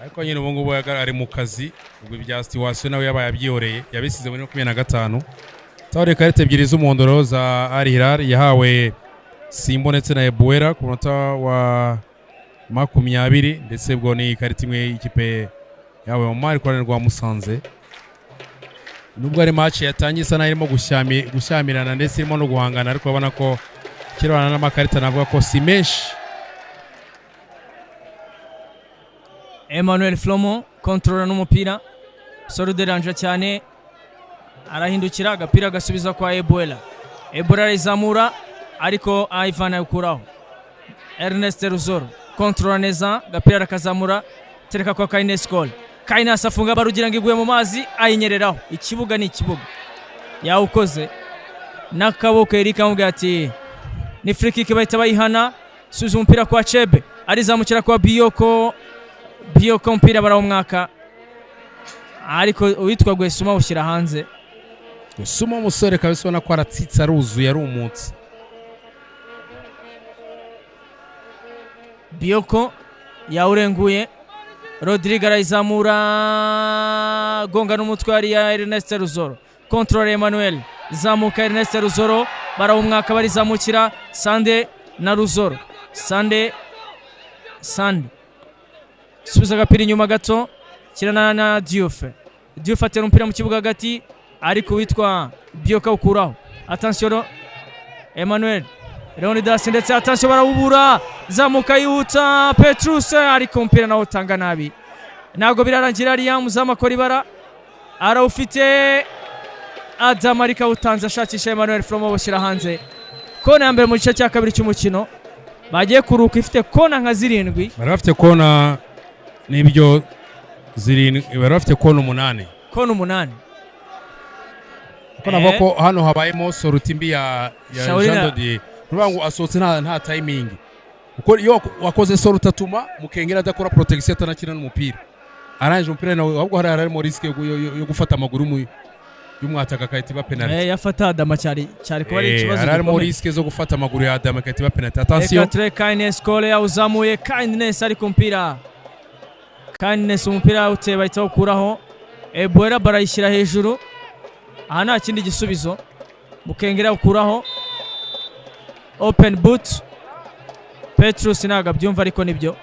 ariko nyine ubu ngubu ari mu kazi. Ubwo ibya situation nawe yabaye abyihoreye, yabisize muri 25. Tawari ikarita ebyiri z'umuhondo za Al Hilal yahawe Simbo ndetse na Ebuera ku munota wa 20, ndetse ubwo ni ikarita imwe y'ikipe yawe Omar ku ruhande rwa Musanze. Nubwo ari match yatangiye isa naho irimo gushyamirana ndetse irimo no guhangana, ariko urabona ko kirwana n'amakarita navuga ko si menshi. Emmanuel Flomo kontrola n'umupira, Soro deranja cyane, arahindukira agapira agasubiza kwa Ebuela. Ebuela arizamura ariko Ivan ayukuraho. Ernest Ruzoro kontrola neza, agapira arakazamura, tereka kwa Kaines Cole. Kaines afunga barugira ngo iguye mu mazi, ayinyereraho. Ikibuga ni ikibuga, yawukoze n'akaboko. Eric amubwira ati ni free kick, bahita bayihana. Subiza umupira kwa Chebe, arizamukira kwa Biyoko. Biyoko umupira barawumwaka, ariko uwitwa Gwesuma awushyira hanze. Gwesuma umusore kabisa ubona ko aratsitse, aruzuye, arumutse. Biyoko yawurenguye, Rodrigue arayizamura, gonga n'umutwe hariya Ernest Ruzoro, control Emmanuel, zamuka Ernest Ruzoro, barawumwaka barizamukira Sande na Ruzoro. Sande Sande subiza agapira inyuma gato, kirana na Diouf. Diouf atera umupira mu kibuga hagati, ariko witwa Bioka ukuraho. Attention Emmanuel Leonidas, ndetse attention barawubura, zamuka yihuta Petrus, ariko umupira nawo utanga nabi. Ntabwo birarangira, ariya muzamu akora ibara, arawufite Adam, ariko awutanze ashakisha Emmanuel Fromo, bashyira hanze. Kona ya mbere mu gice cya kabiri cy'umukino, bagiye kuruka ifite kona nka 7. Bari bafite kona n'ibyo 7, bari bafite kona 8. Kona 8. Kuko navuga ko hano habayemo sortie mbi ya Shaolin. Jean Dodier. Nuvuga ngo asohotse nta timing. Kuko iyo wakoze sortie atuma Mukengera adakora protection, atanakina n'umupira. Arangije umupira nawe, ahubwo hari harimo risque yo gufata amaguru y'umwataka akahita iba penalty. Yafata Adama cyari kuba ari ikibazo Hari harimo gikomeye. risque zo gufata amaguru ya Adama akahita iba penalty. Attention. Reka ture Kindness Kole yawuzamuye, Kindness ariko umupira. Kindness umupira yawuteye bahita bawukuraho. Ebuera barayishyira hejuru. Aha nta kindi gisubizo. Mukengera awukuraho. Open boot. Petrus ntabwo abyumva ariko nibyo.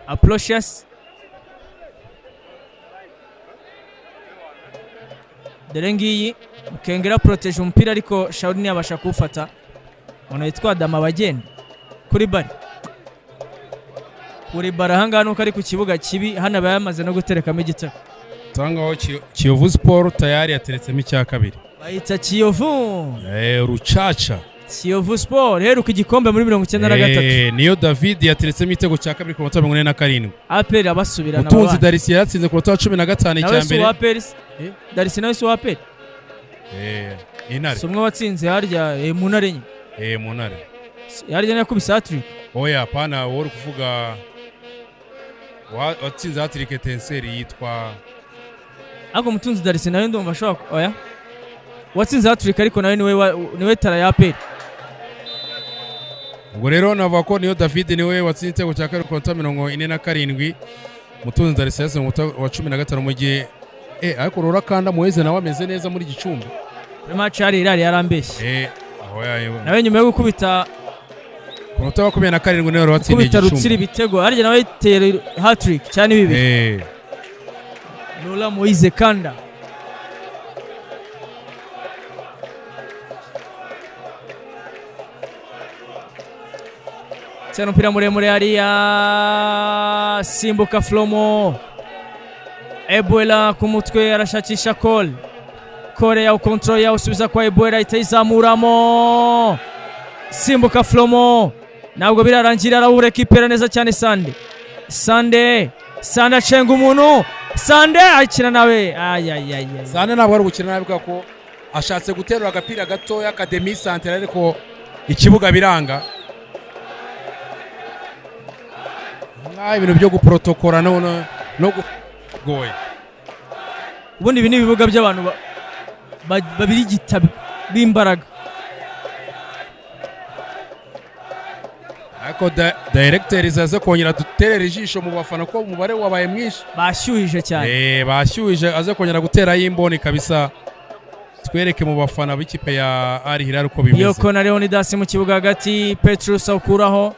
Aprocious. Dore ngiyi Mukengera protege umupira ariko Shauri ntiyabasha kuwufata. Umuntu witwa Adama abagenda kuri bari. Kuri bari ahangaha nuko ari ku kibuga kibi, hano aba yamaze no guterekamo igitego. Tangaho Kiyovu Sport tayari yateretsemo icya kabiri. Bayita Kiyovu. Rucaca. Kiyovu Sport heruka igikombe muri 93. Niyo David yateretsemo igitego cya kabiri ku munota 47. APR abasubirana. Mutunzi Darcy yaratsinze ku munota wa 15 nawe icya si mbere. uwa APR se? Darcy nawe si uwa APR? Intare. Si umwe watsinze harya mu ntare nyine. Mu ntare. Harya yakubise hat-trick. Oya pana, wowe uri kuvuga watsinze hat-trick Tenseri yitwa Ariko Mutunzi Darcy nawe ndumva ashobora oya. Watsinze hat-trick ariko nawe niwe tara ya APR. Ubwo rero navuga ko niyo David niwe watsinze igitego cya kabiri ku munota 47. Mutunzi Darcy yatsinze mu munota wa 15 mu gihe ariko Rora Kanda Moise nawe ameze neza muri Gicumbi. Muri match yari irari yarambeshye. Aho Nawe nyuma yo gukubita ku munota wa 27 niwe watsindiye gukubita Gicumbi. Rutsiro ibitego, harya nawe yiteye hat-trick cyane bibiri. Lola Moise Kanda. Tena umupira muremure hariya, simbuka Flomo. Ebuela ku mutwe arashakisha Cole. Cole yawu control yawusubiza kwa Ebuela, ahita ayizamuramo. Simbuka Flomo. Ntabwo birarangira, arawurekipera neza cyane Sande. Sande, Sande acenga umuntu. Sande akina nawe. Ay ay ay ay. Sande ntabwo ari gukina nabi kuko ashatse guterura agapira gatoya ka demi centre ariko ikibuga biranga. Nka ibintu byo guprotokora no goye. Ubundi ibi ni ibibuga by'abantu babirigita b'imbaraga. Ariko directeur zaza kongera duterera ijisho mu bafana ko umubare wabaye mwinshi. Bashyuhije cyane. Bashyuhije, aze kongera gutera y'imboni kabisa. Twereke mu bafana b'ikipe ya Al Hilal uko bimeze. Yoko na Leonidas mu kibuga hagati, Petrus awukuraho.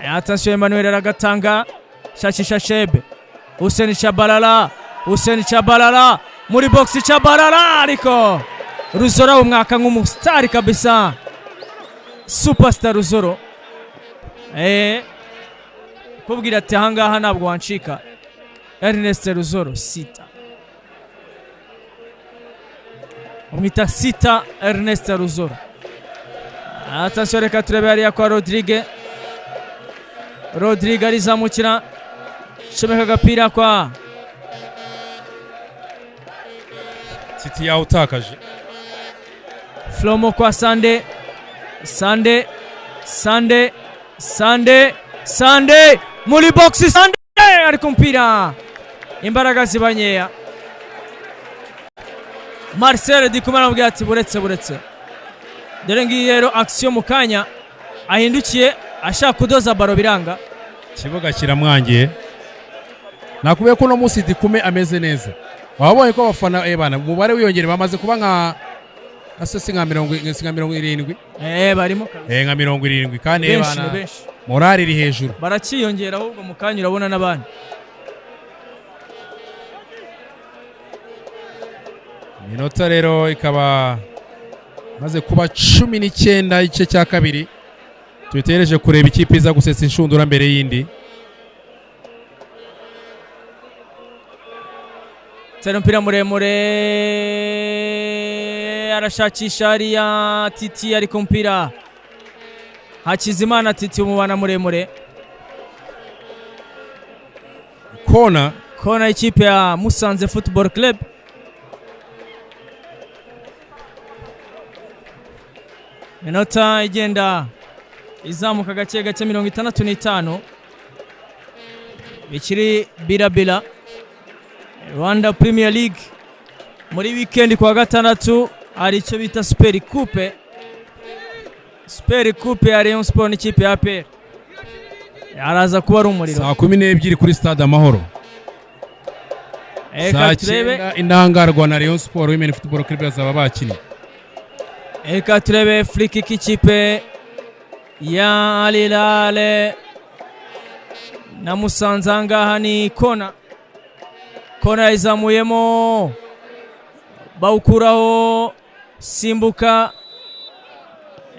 Attention Emmanuel aragatanga, shakisha Shebe. Hussein Chabalala, Hussein Chabalala muri box Chabalala, ariko Ruzoro umwaka nk'umustar kabisa. Superstar Ruzoro. Kubwira ati ahangaha ntabwo wancika. Ernest Ruzoro sita. Umwita sita Ernest Ruzoro. Attention reka turebe hariya kwa Rodrigue. Rodrigue arizamukira, comeka agapira kwa City yawutakaje. Flomo kwa Sande. Sande, Sande, Sande, Sande muri box Sande ariko umupira imbaraga ziba nkeya. Marcel Dikumana aramubwira ati buretse buretse. Dore ngiyi rero action mu kanya ahindukiye ashaka kudoza baro biranga. Ikibuga kiramwangiye. Nakubwiye ko no munsi Dikume ameze neza. Wabonye ko abafana bana umubare wiyongere bamaze kuba nka asese nka 70. Barimo kabisa. Nka 70 kandi Benshi, bana benshi. Morale iri hejuru. Barakiyongera ahubwo mu kanya urabona n'abandi. Minota rero ikaba maze kuba 19 igice cya kabiri. Tutegereje kureba ikipe iza gusetsa inshundura mbere y'indi. Tera umupira muremure, arashakisha hariya Titi, ariko umupira Hakizimana Titi umubana muremure. Kona Kona ikipe ya Musanze Football Club. Minota igenda izamuka gake gake, 65 bikiri birabira. Rwanda Premier League muri weekend kwa gatandatu hari icyo bita Super Coupe. Super Coupe ya Rayon Sport n'ikipe ya APR. Araza kuba ari umuriro. Saa 12 kuri Stade Amahoro. Reka Saa turebe 9 indangarwa na Rayon Sport Women Football Club bazaba bakinnye. Reka turebe free kick ikipe ya Al Hilal na Musanze. Ahangaha ni kona. Kona yayizamuyemo, bawukuraho, simbuka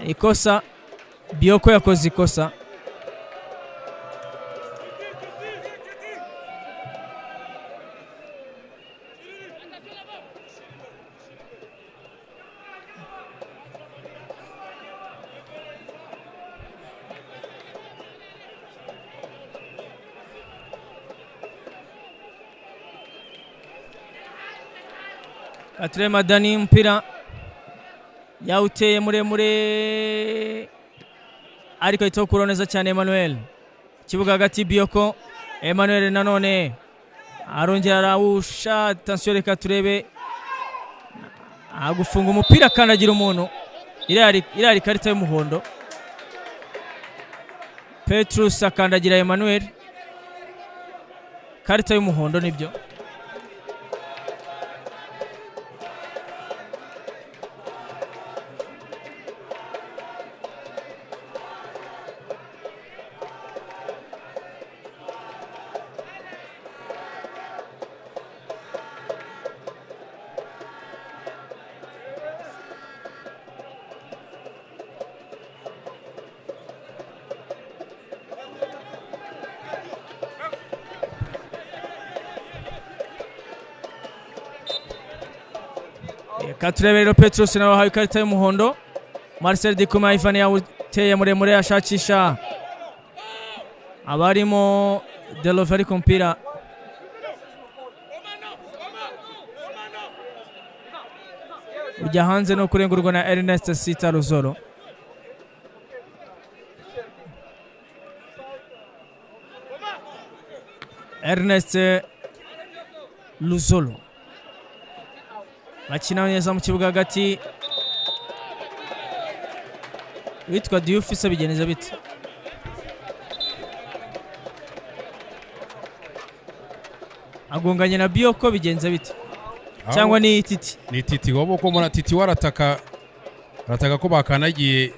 ikosa. Bioko yakoze ikosa. Kature Madani umupira yawuteye muremure, ariko ahita awukuraho neza cyane Emmanuel. Ikibuga hagati Bioko, Emmanuel nanone arongera arawusha. Attention, reka turebe, agufunga umupira akandagira umuntu. Iriya ikarita y'umuhondo. Petrus akandagira Emmanuel, karita y'umuhondo nibyo. Reka turebe rero Petrus nawe wahawe ikarita y'umuhondo. Marcel Dikuma Ivan yawuteye muremure, ashakisha abarimo Delove, ariko umupira ujya hanze no kurengurwa na Ernest Sita Ruzoro. Ernest Luzolo bakina neza mu kibuga hagati. Witwa Diouf se bigeneza bite? Agonganye na Bioko bigenze bite? Cyangwa ni Titi? Ni Titi wowe ko mbona Titi warataka, arataka ko bakanagiye.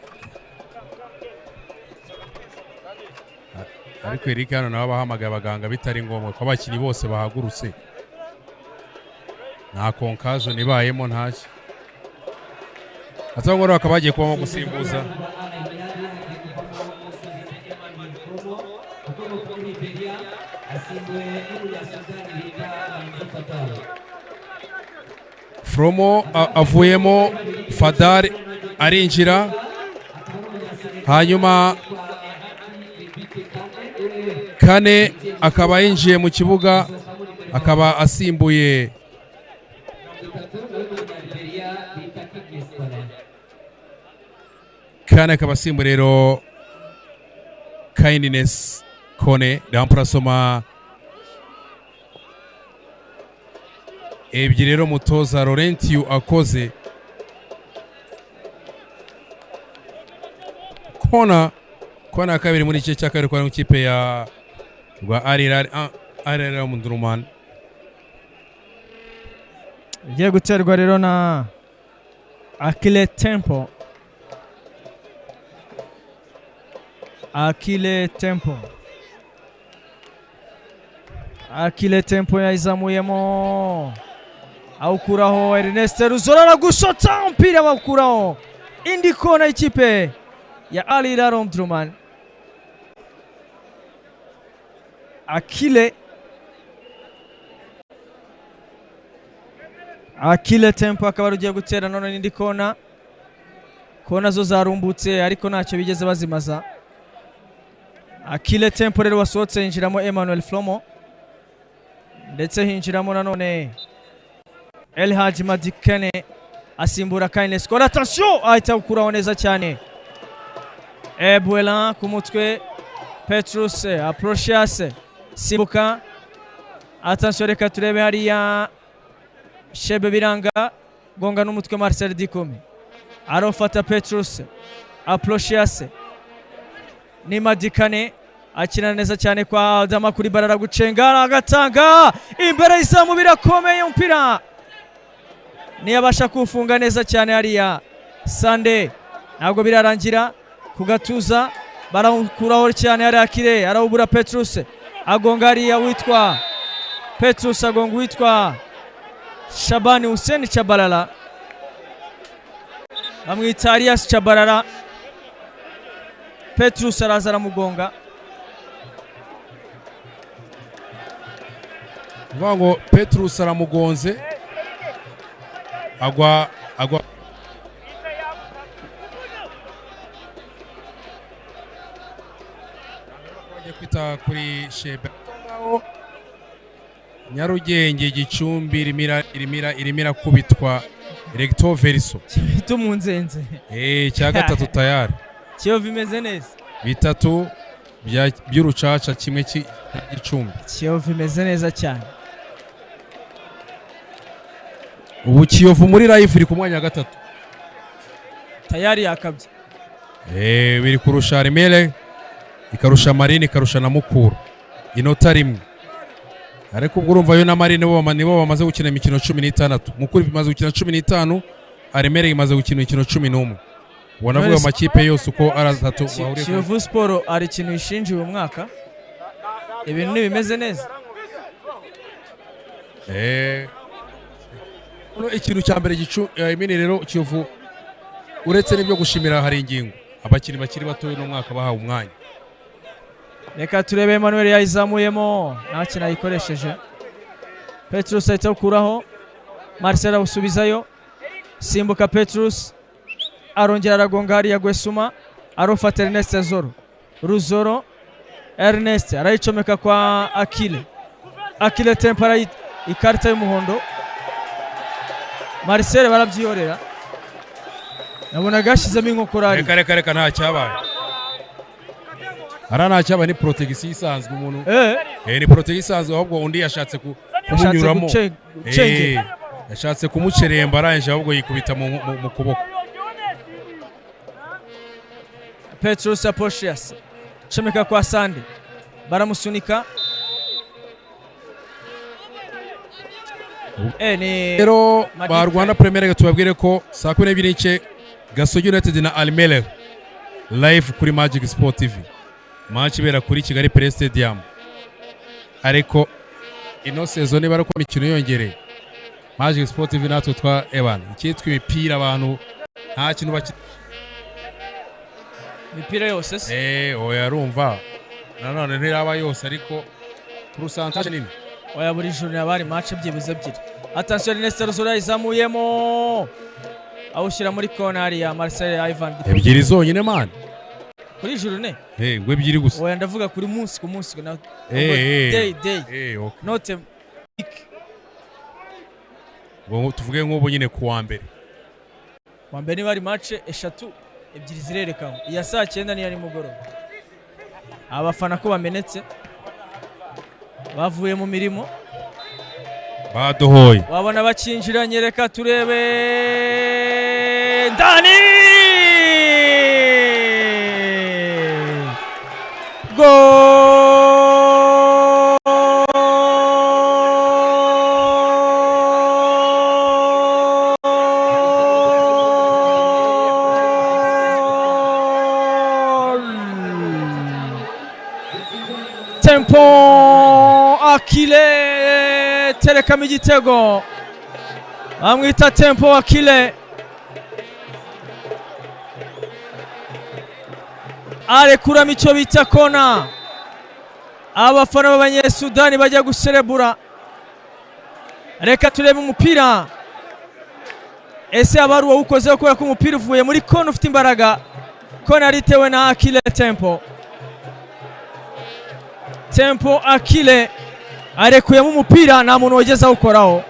Ariko Eric hano nawe abahamagaye abaganga bitari ngombwa ko abakinnyi bose bahagurutse. Nta concussion ibayemo ntacyo. Atangwa rero akaba bagiye kubamo gusimbuza. Fromo avuyemo, Fadar arinjira, hanyuma Kane akaba yinjiye mu kibuga, akaba asimbuye Kane, akaba asimbuye rero Kindness Kone. Remplacement ebyiri rero mutoza Laurentio akoze. Kona kona ya kabiri muri igice cya kabiri kwa ikipe ya rwa Al Hilal Al Hilal Omdurman. Igiye guterwa rero na Akile Tempo. Akile Tempo. Akile Tempo yayizamuyemo. Awukuraho Ernest Ruzora aragushota umupira bawukuraho. Indi kona ikipe ya Al Hilal Omdurman. Akile Tempo akaba rugiye gutera none n'indi kona. Kona zo zarumbutse ariko ntacyo bigeze bazimaza. Akile Tempo rero wasohotse yinjiramo Emmanuel Flomo, ndetse hinjiramo nanone El Hadji Madikene asimbura Kindness Kora. Attention, ahita gukuraho neza cyane. Ebuelan ku mutwe, Petrus Aprocias simbuka. Attention, reka turebe hariya Shebe Biranga gonga n'umutwe Marcel Dikome. Arofata Petrus Aprocias ni Madikane akina neza cyane kwa Adama kuri barara gucenga agatanga imbere izamu birakomeye umupira ntiyabasha kufunga neza cyane hariya Sande ntabwo birarangira ku gatuza barawukuraho cyane hariya Akire arawubura Petrus agonga hariya witwa Petrus agonga witwa Shabani Hussein Chabalala bamwita Arias Chabalala. Petrus araza aramugonga. Ngo Petrus aramugonze agwa kwita kuri Shebe. Nyarugenge Gicumbi irimira kubitwa Recto Verso tumunzenze cya gatatu tayari. Kiyovu imeze neza. Bitatu by'urucaca kimwe cy'Gicumbi. Kiyovu imeze neza cyane. Ubu Kiyovu muri live iri ku mwanya wa gatatu. Tayari yakabye. Biri kurusha Remere, ikarusha Marine, ikarusha na Mukura. Inota rimwe. Ariko ubwo urumva yo na Marine bo bamaze gukina imikino 16. Mukura imaze gukina 15, Remere imaze gukina imikino 11. Wanavuga amakipe yose uko ari atatu bahuriye. Kiyovu Sport ari ikintu ishinjiwe umwaka. Ibintu ntibimeze neza. Ikintu cya mbere Emini rero Kiyovu uretse n'ibyo gushimira hari ingingo abakinnyi bakiri bato no mwaka bahawe umwanya. Reka turebe Emmanuel yayizamuyemo nta kintu ayikoresheje. Petrus ahita awukuraho, Marcel awusubizayo, simbuka Petrus arongera aragonga hariya Gwesuma, arofata Ernest Zoro. Ruzoro Ernest arayicomeka kwa Akile. Akile Tempara ikarita y'umuhondo. Marcel barabyiyorera. Nabonaga yashyizemo inkokora. Reka nta cyabaye. Ara nta cyabaye, ni protection isanzwe umuntu. Ni protection isanzwe ahubwo undi yashatse kumunyuramo. Yashatse kumuceremba arangije ahubwo yikubita mu kuboko. Petrus Aposhias chomeka kwa Sande baramusunika. Rero ba Rwanda Premier League tubabwire ko saa 12:15 Gasogi United na Al Merrikh live kuri Magic Sport TV. Match ibera kuri Kigali Play Stadium. Ariko ino season niba ariko imikino yongereye Magic Sport TV natwe twa ebana ikitwa imipira abantu nta kintu baki imipira yose se oya arumva nanone ntiraba yose ariko pourcentage nini oya buri journée abari match byibuze ebyiri. Attention Ernest Ruzora izamuyemo awushyira muri corner ya Marcel Ivan. Ebyiri zonyine man kuri journée ngo ebyiri gusa. Oya ndavuga kuri munsi ku munsi na day day. Okay. Not a week. Ngo tuvuge nk'ubu nyine kuwa mbere. Kuwa mbere niba ari match eshatu ebyiri zirerekana. Iya saa 9 niyo ari mugoroba. Abafana ko bamenetse bavuye mu mirimo badohoye wabona bakinjiranye. Reka turebe Dani Goal Tempo Akile terekamo igitego. Bamwita Tempo Akile. Arekuramo icyo bita kona. Abafana b'Abanyesudani bajya guserebura. Reka turebe umupira. Ese abari uwawukozeho kubera ko umupira uvuye muri kona ufite imbaraga. Kona yaritewe na Akile Tempo. Tempo Akile arekuyemo umupira, nta muntu wigeze awukoraho.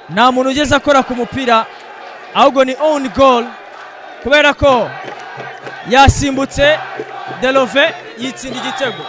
Nta muntu ugeze akora ku mupira, ahubwo ni own goal kubera ko yasimbutse Delove yitsinda igitego.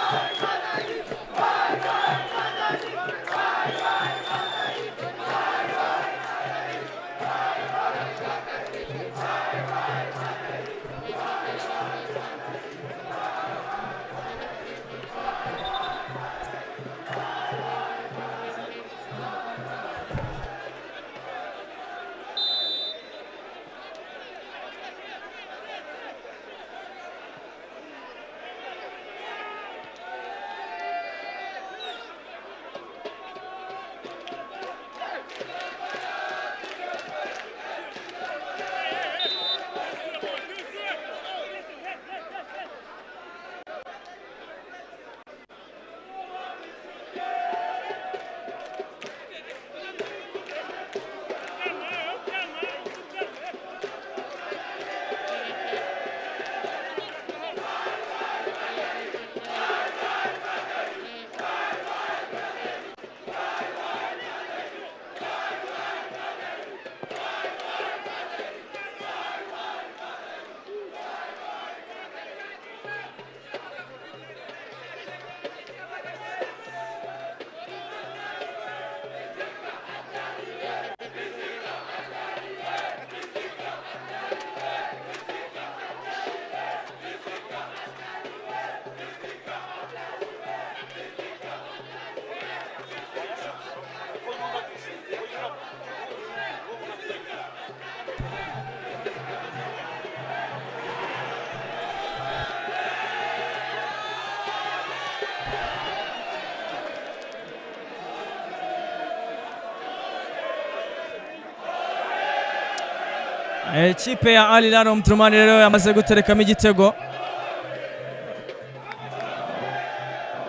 Ikipe ya Al Hilal Omdurman rero yamaze guterekamo igitego.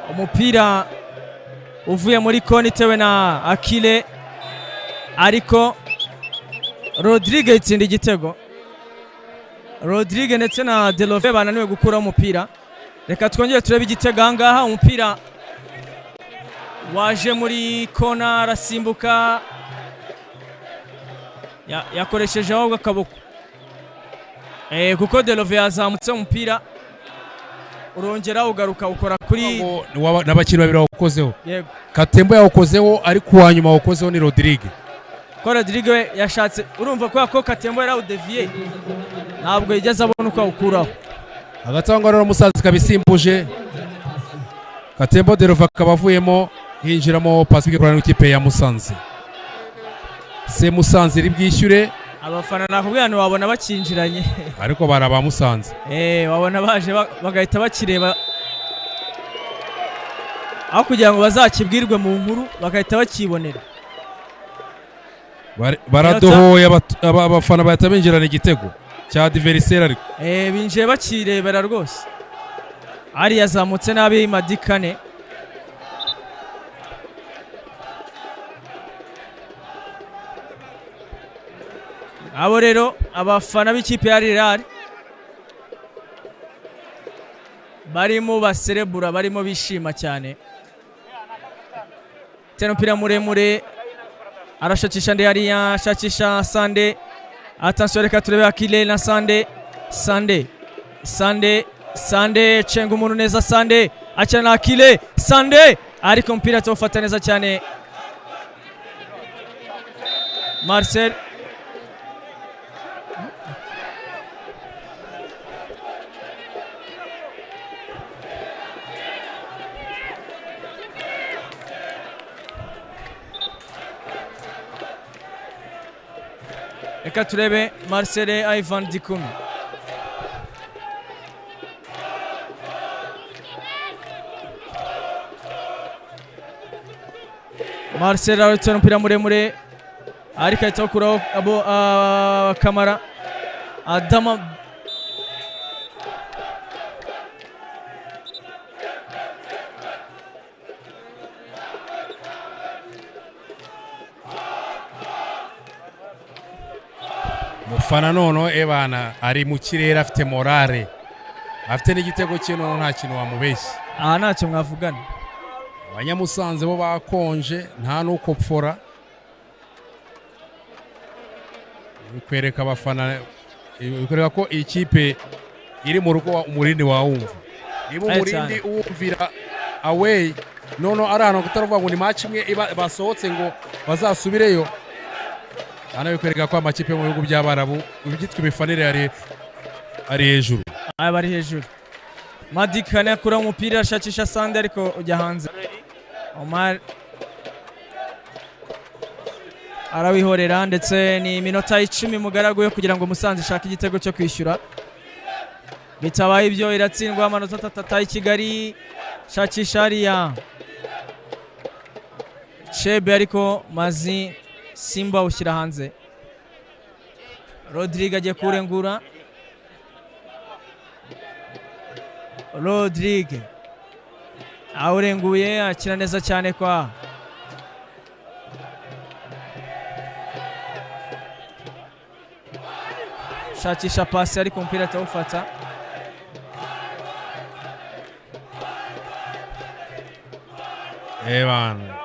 Umupira uvuye muri kona itewe na Akile, ariko Rodrigue itsinda igitego. Rodrigue ndetse na Delove bananiwe gukura umupira. Reka twongere turebe igitego aha ngaha. Umupira waje muri kona, arasimbuka, yakoresheje ahubwo akaboko kuko Delove yazamutse umupira urongera ugaruka ukora kuri n'abakinnyi babiri bawukozeho. Katembo yawukozeho, ariko uwa nyuma wawukozeho ni Rodrigue. Ko Rodrigue yashatse, urumva ko Katembo yarawudeviye, ntabwo yigeze abona uko awukuraho. Hagati aho ngaho rero Musanze ikaba isimbuje Katembo, Delove akaba avuyemo, hinjiramo Pacifique kurana n'ikipe ya Musanze. Se Musanze iri bwishyure. Abafana nakubwira nti wabona bakinjiranye, ariko bari aba Musanze. Wabona baje bagahita bakireba, aho kugira ngo bazakibwirwe mu nkuru bagahita bakibonera. Baradohoye abafana bahita binjirana igitego cya adversaire, ariko binjiye bakirebera rwose. Ari yazamutse nabi Madikane. Abo rero abafana b'ikipe ya Al Hilal barimo baserebura, barimo bishima cyane. Tena umupira muremure, arashakisha ndi hariya, ashakisha Sande. Attention, reka turebe Akile na Sande. Sande, Sande, Sande cenga umuntu neza. Sande akina na Akile, Sande ariko umupira atawufata neza cyane Marcel. Reka turebe Marcel Ivan Dikumi. Marcel aratera umupira muremure, Ariko ahita awukuraho abo Kamara Adama. Mufana noneho ebana ari mu kirere, afite morale, afite n'igitego cye, noneho nta kintu wamubeshya. Aha ntacyo mwavugana. Abanyamusanze bo bakonje, nta n'ukopfora. Bikwereka abafana, bikwereka ko iyi kipe iri mu rugo umurindi wawumva. Niba umurindi uwumvira away, noneho ari ahantu kutaravuga ngo ni match imwe basohotse ngo bazasubireyo. Hano bikwereka ko amakipe yo mu bihugu by'Abarabu ibyitwa imifanire ari hejuru. Aya bari hejuru. Madikane akura umupira ashakisha Sande ariko ujya hanze. Omar arawihorera, ndetse ni iminota 10 mugaragu yo kugira ngo Musanze ishake igitego cyo kwishyura. Bitabaye ibyo iratsindwa amanota 3 i Kigali. Shakisha hariya Chebe ariko Mazi Simba ushyira hanze. Rodrigue agiye kurengura. Rodrigue awurenguye, akina neza cyane kwa shakisha pasi ariko umupira atawufata. Ebana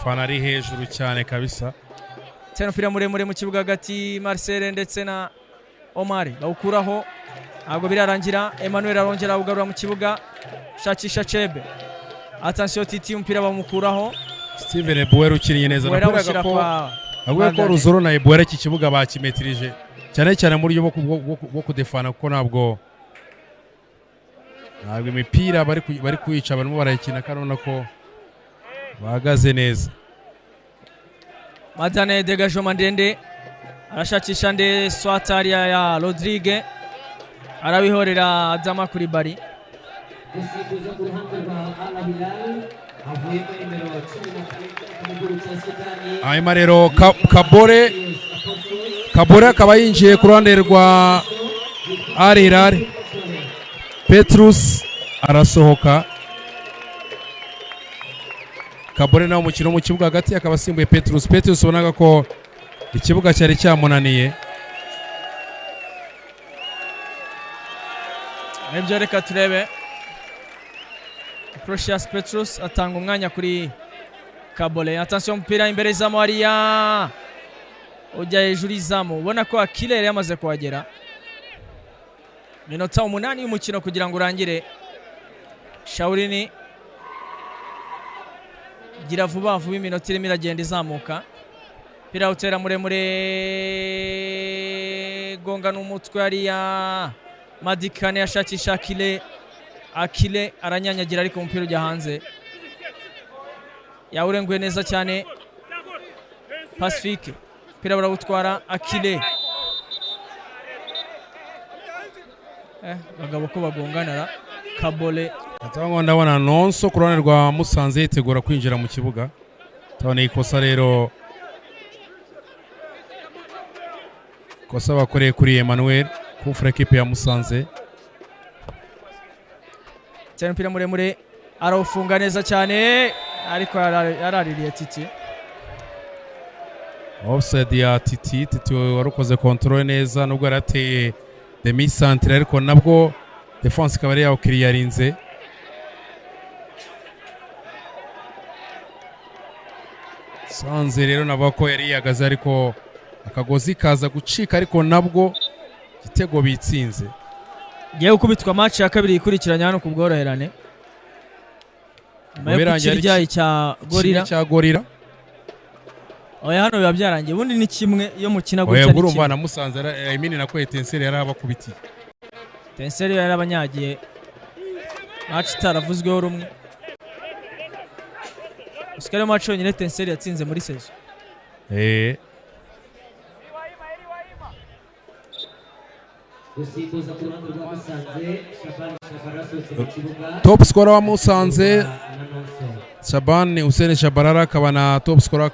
fana ari hejuru cyane kabisa. Tena umupira muremure mu kibuga hagati, Marcel ndetse na Omar bawukuraho, ntabwo birarangira. Emmanuel arongera awugarura mu kibuga, shakisha Chebe. Attention Titi, umupira bamukuraho. Steven Ebuwera ukiniye neza, nakuraga ko Ruzoro na Ebuwera iki kibuga bakimetirije cyane cyane muri buryo bwo kudefana, kuko ntabwo imipira bari kuyica, barimo barayikina kandi ubona ko bahagaze neza. Madane dégagement ndende, arashakisha nde Swataria ya Rodrigue, arabihorera Adama kuri bari. Gusimbuza ku ruhande rwa Al Hilal havuyemo nimero 12 mu gihugu cya Sudani. Hanyuma rero Kabore akaba yinjiye ku ruhande rwa Al Hilal, Petrus arasohoka. Kabore nawe umukino mu kibuga hagati akaba asimbuye Petrus. Petrus ubonaga ko ikibuga cyari cyamunaniye. Nibyo, reka turebe. Precious Petrus atanga umwanya kuri Kabore. Attention, umupira imbere izamu hariya, ujya hejuru izamu. Ubona ko Akile yari yamaze kuhagera. Minota 8 y'umukino kugira ngo urangire. Shaurini gira vuba vuba, iminota irimo iragenda izamuka. Pira utera muremure, gonga n'umutwe hariya. Madikane ashakisha Akile. Akile aranyanyagira ariko umupira ujya hanze. Yawurenguye neza cyane Pacifique. Pira barawutwara Akile. Bagabo ko bagonganara. Kabole atangwa, ndabona Nonso ku ruhande rwa Musanze yitegura kwinjira mu kibuga. Tabona ikosa rero, ikosa bakoreye kuri Emmanuel kufura equipe ya Musanze. Cyane umupira muremure arawufunga neza cyane ariko yaraririye Titi. Offside ya Titi. Titi warukoze control neza nubwo yarateye demi centre, ariko nabwo defense ikaba ari yawo kiriyarinze. Sanze rero navuga ko yari yagaze ariko akagozi kaza gucika, ariko nabwo igitego bitsinze. Ngiye gukubitwa match ya kabiri ikurikiranye hano ku bworoherane. Nyuma yo kukirya cya Gorira. Oya hano biba byarangiye. Ubundi ni kimwe iyo mukina gutya. Oya urumva na Musanze Emine na Kwetenseri yarabakubitiye. Tenseri yarabanyagiye. Match itaravuzweho rumwe. Usikare match yonyine Tenseri yatsinze muri saison. Gusimbuza ku ruhande rwa Musanze Shabani Shabarara asohotse mu kibuga. Top scorer wa Musanze Shabani Hussein Shabarara akaba na top scorer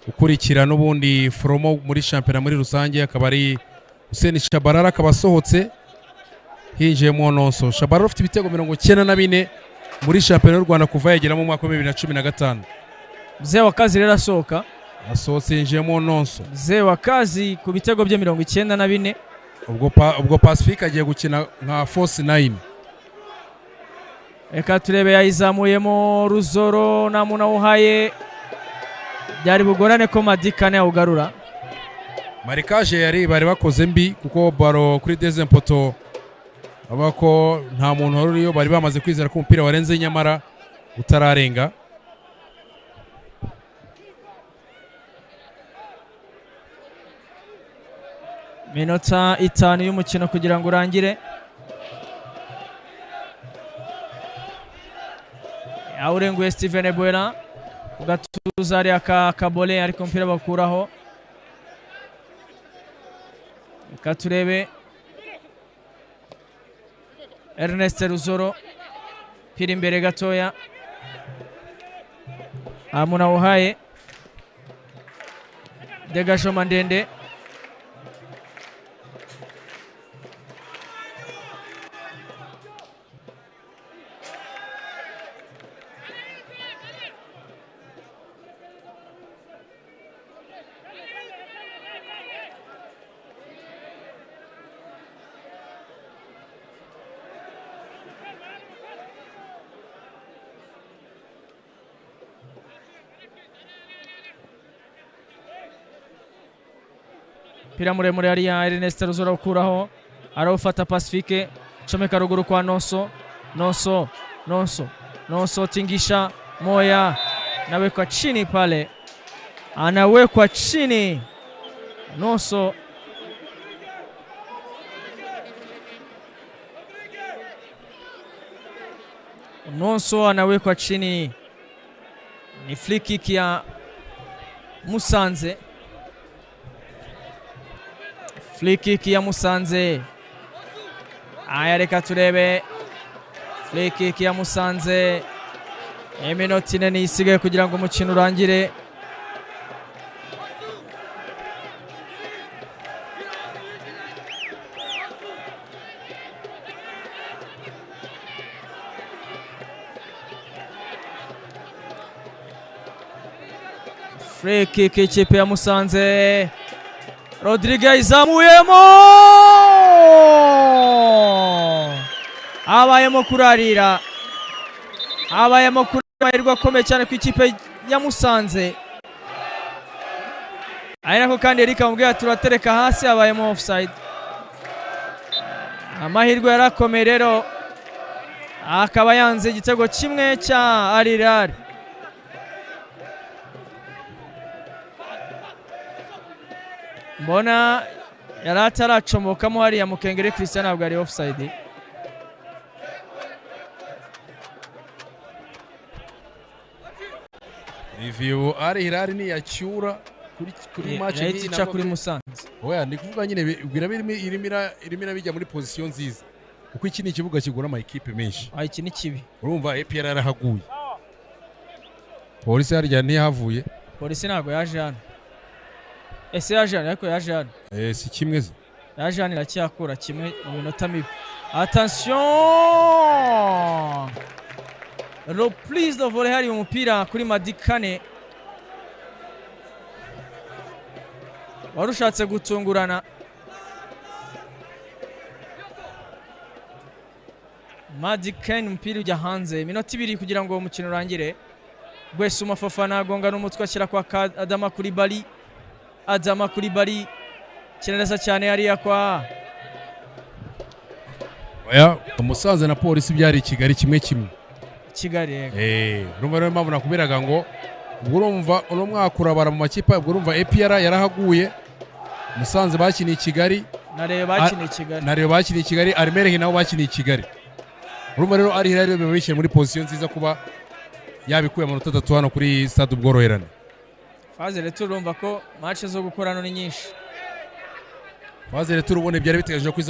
ukurikira n'ubundi Fromo muri shampiyona muri rusange, akaba ari Hussein Shabarara, akaba asohotse hinjiyemo Nonso. Shabarara ufite ibitego 94 muri shampiyona y'u Rwanda kuva yageramo mu mwaka wa 2015. Mzee wa kazi rero asohoka, asohotse yinjiyemo Nonso. Mzee wa kazi ku bitego bye 94. Ubwo Pacifique agiye gukina nka force 9. Reka turebe, yayizamuyemo Ruzoro na Munawuhaye, byari bugorane ko Madikane awugarura. Marikage yari bari bakoze mbi kuko baro kuri deuxième poto aba ko nta muntu wari uriyo, bari bamaze kwizera ko umupira warenze nyamara utararenga. Minota 5 y'umukino kugira ngo urangire. Awurenguye Steven Ebuela ugatuza ari akabole, ariko umupira bakuraho. Reka turebe Ernest Ruzoro, pira imbere gatoya, Amunawuhaye, degashoma ndende. Pira muremure hariya Ernest Ruzoro ukuraho, arawufata Pacifique, comeka ruguru kwa Nonso. Nonso, Nonso, Nonso tingisha Moya, nawekwa chini pale, anawekwa chini Nonso. Nonso anawekwa chini, ni free kick ya Musanze. Free kick ya Musanze. Aya, reka turebe free kick ya Musanze. Iminota 4 niyo isigaye kugira ngo umukino urangire. Free kick ikipe ya Musanze. Rodrigue izamuyemo, abayemo kurarira, abayemo kurarira akomeye cyane ku ikipe ya Musanze. Ari nako kandi Eric amubwira turatereka hasi, abayemo offside. Amahirwe yarakomeye rero, akaba yanze igitego kimwe cya Al Hilal. Mbona yari ataracomokamo hariya Mukengere Christian, ntabwo ari offside. Review Al Hilal ni yacyura kuri match ni ica kuri Musanze. Oya, ndi kuvuga nyine irimo bijya muri position nziza, kuko iki ni ikibuga kigura ama equipe menshi. Iki ni kibi. Urumva APR yarahaguye, Polisi harya ntiyahavuye. Polisi ntabwo yaje hano. Ese yaje hano, ariko yaje hano. Si kimwe ze. Yaje hano iracyakura kimwe mu minota mibi. Attention! Reprise de volley hari umupira kuri Madikane. Warushatse gutungurana. Madikane umupira ujya hanze. Iminota 2 kugira ngo umukino urangire. Gwesuma Fofana agonga n'umutwe ashyira kwa Adama Coulibaly. Adama Coulibaly kinaneza cyane hariya kwa Oya, Musanze na Polisi byari Kigali kimwe kimwe. Kigali. Urumva rero mpamvu nakubiraga ngo ubwo urumva uno mwaka urabara mu makipe, ubwo urumva APR yarahaguye, Musanze bakiniye Kigali, na Rayon bakiniye Kigali, na Rayon bakiniye Kigali, Al Merrikh nabo bakiniye Kigali. Urumva rero Al Hilal biba bishyira muri position nziza kuba yabikuye amanota 3 hano kuri Stade Ubworoherane. Phase retour urumva ko match zo gukora no ni nyinshi. Phase retour ubone byari biteganyijwe ko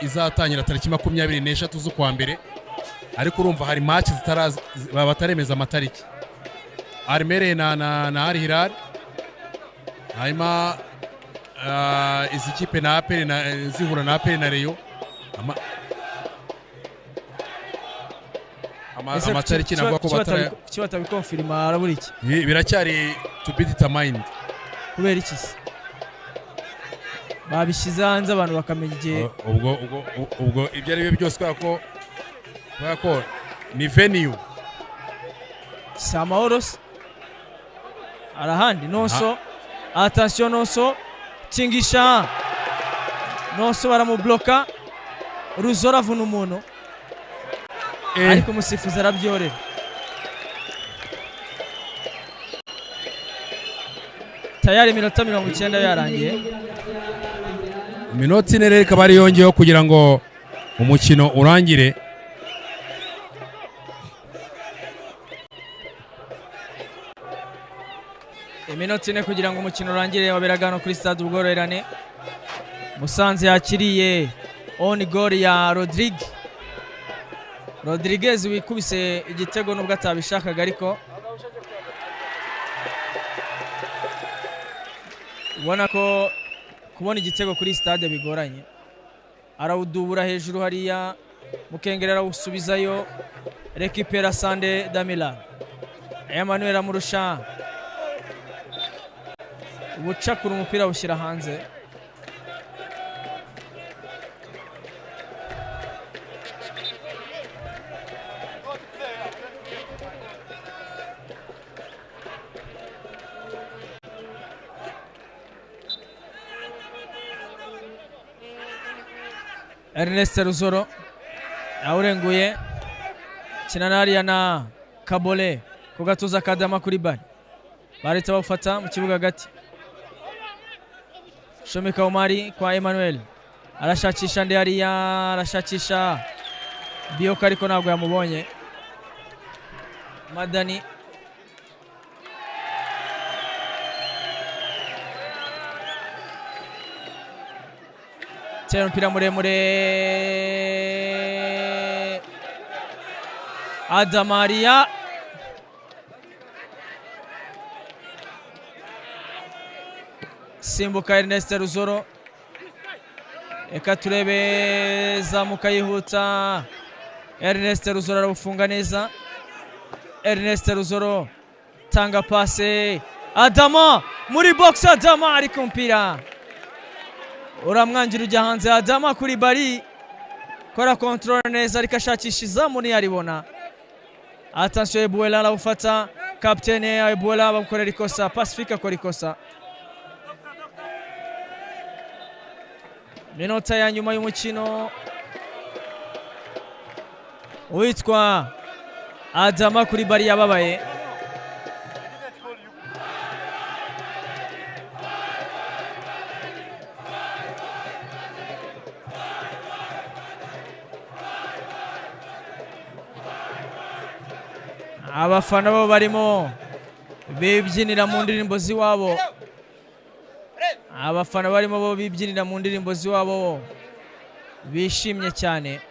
izatangira tariki 23 z'ukwa mbere, ariko urumva hari match bataremeza amatariki. Al Merrikh na Al Hilal, Hanyuma izi kipe na APR na zihura na APR na Rayon amatariki navuga ko batara kuki batabikonfirima arabura iki? Biracyari to be determined. Kubera iki se? Babishyize hanze abantu bakamenya igihe. Ubwo ibyo ari byo byose kubera ko ni venue. Si amahoro se? Arahandi Nonso, attention Nonso, Tingisha. Nonso baramubloka, Ruzora avuna umuntu. Ariko umusifuzi arabyorera. Tayari iminota 90 yarangiye. Iminota ine rero ikaba ari yongeyeho kugira ngo umukino urangire. Iminota ine kugira ngo umukino urangire waberaga hano kuri stade Ubworoherane. Musanze yakiriye on goal ya Rodriguez wikubise igitego nubwo atabishakaga, ariko ubona ko kubona igitego kuri stade bigoranye. Arawudubura hejuru hariya, Mukengera arawusubizayo, rekipera Sande Damila. Emmanuel amurusha ubucakura umupira awushyira hanze. Ernest Ruzoro awurenguye, kina hariya na Kabole ku gatuza Kadama kuri bari. Baretse bawufata mu kibuga hagati. Shomeka Omari kwa Emmanuel, arashakisha ndi hariya, arashakisha Bioka ariko ntabwo yamubonye. Madani tera umupira muremure, Adamaria simbuka Ernest Ruzoro. Reka turebe, zamuka yihuta. Ernest Ruzoro arawufunga neza. Ernest Ruzoro tanga pase, Adama muri box, Adama ariko umupira uramwangira ujya hanze. Adama kuri bari kora control neza, ariko ashakisha izamu ntiyaribona. Attention, Ebuela arawufata, kapitene Ebuela bamukorera ikosa, Pacifique akora ikosa. Minota ya nyuma y'umukino, uwitwa Adama kuri bari yababaye. Abafana bo barimo bibyinira mu ndirimbo z'iwabo. Abafana barimo bo bibyinira mu ndirimbo z'iwabo, bishimye cyane.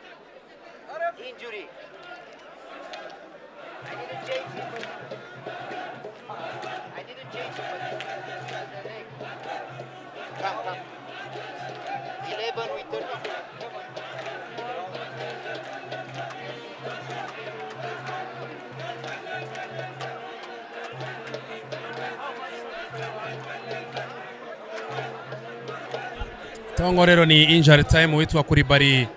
Tongo rero ni injury time, witwa kuri bari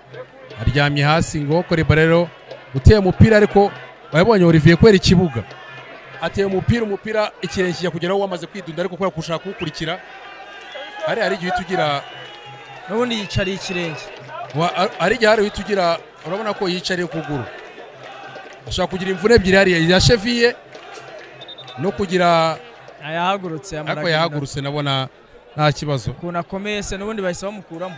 aryamye hasi ngo kuri bari rero uteye umupira, ariko wabonye Olivier kwera ikibuga ateye umupira ikirenge kijya kugeraho wamaze kwidunda, ariko kubera kushaka kuwukurikira hari igihe tugira n'ubundi yicariye ikirenge, hari igihe hari tugira, urabona ko yicariye ukuguru, ashobora kugira imvune ebyiri hariya ya cheville no kugira yahagurutse, ariko yahagurutse nabona nta kibazo ukuntu akomeye se n'ubundi bahise bamukuramo.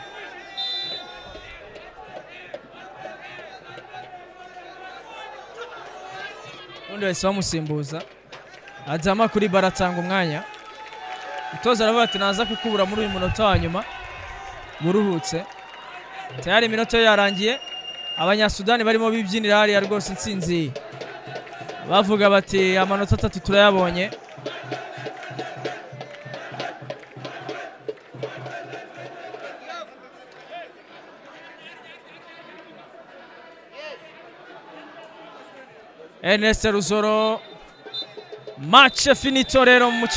Ubundi bahise bamusimbuza. Adama kuri baratanga umwanya, umutoza aravuga ati naza kukubura muri uyu munota wa nyuma buruhutse. Tayari iminota yarangiye, Abanyasudani barimo bibyinira hariya rwose intsinzi, bavuga bati amanota 3 turayabonye. Ernest Ruzoro, match finito rero mu mukino.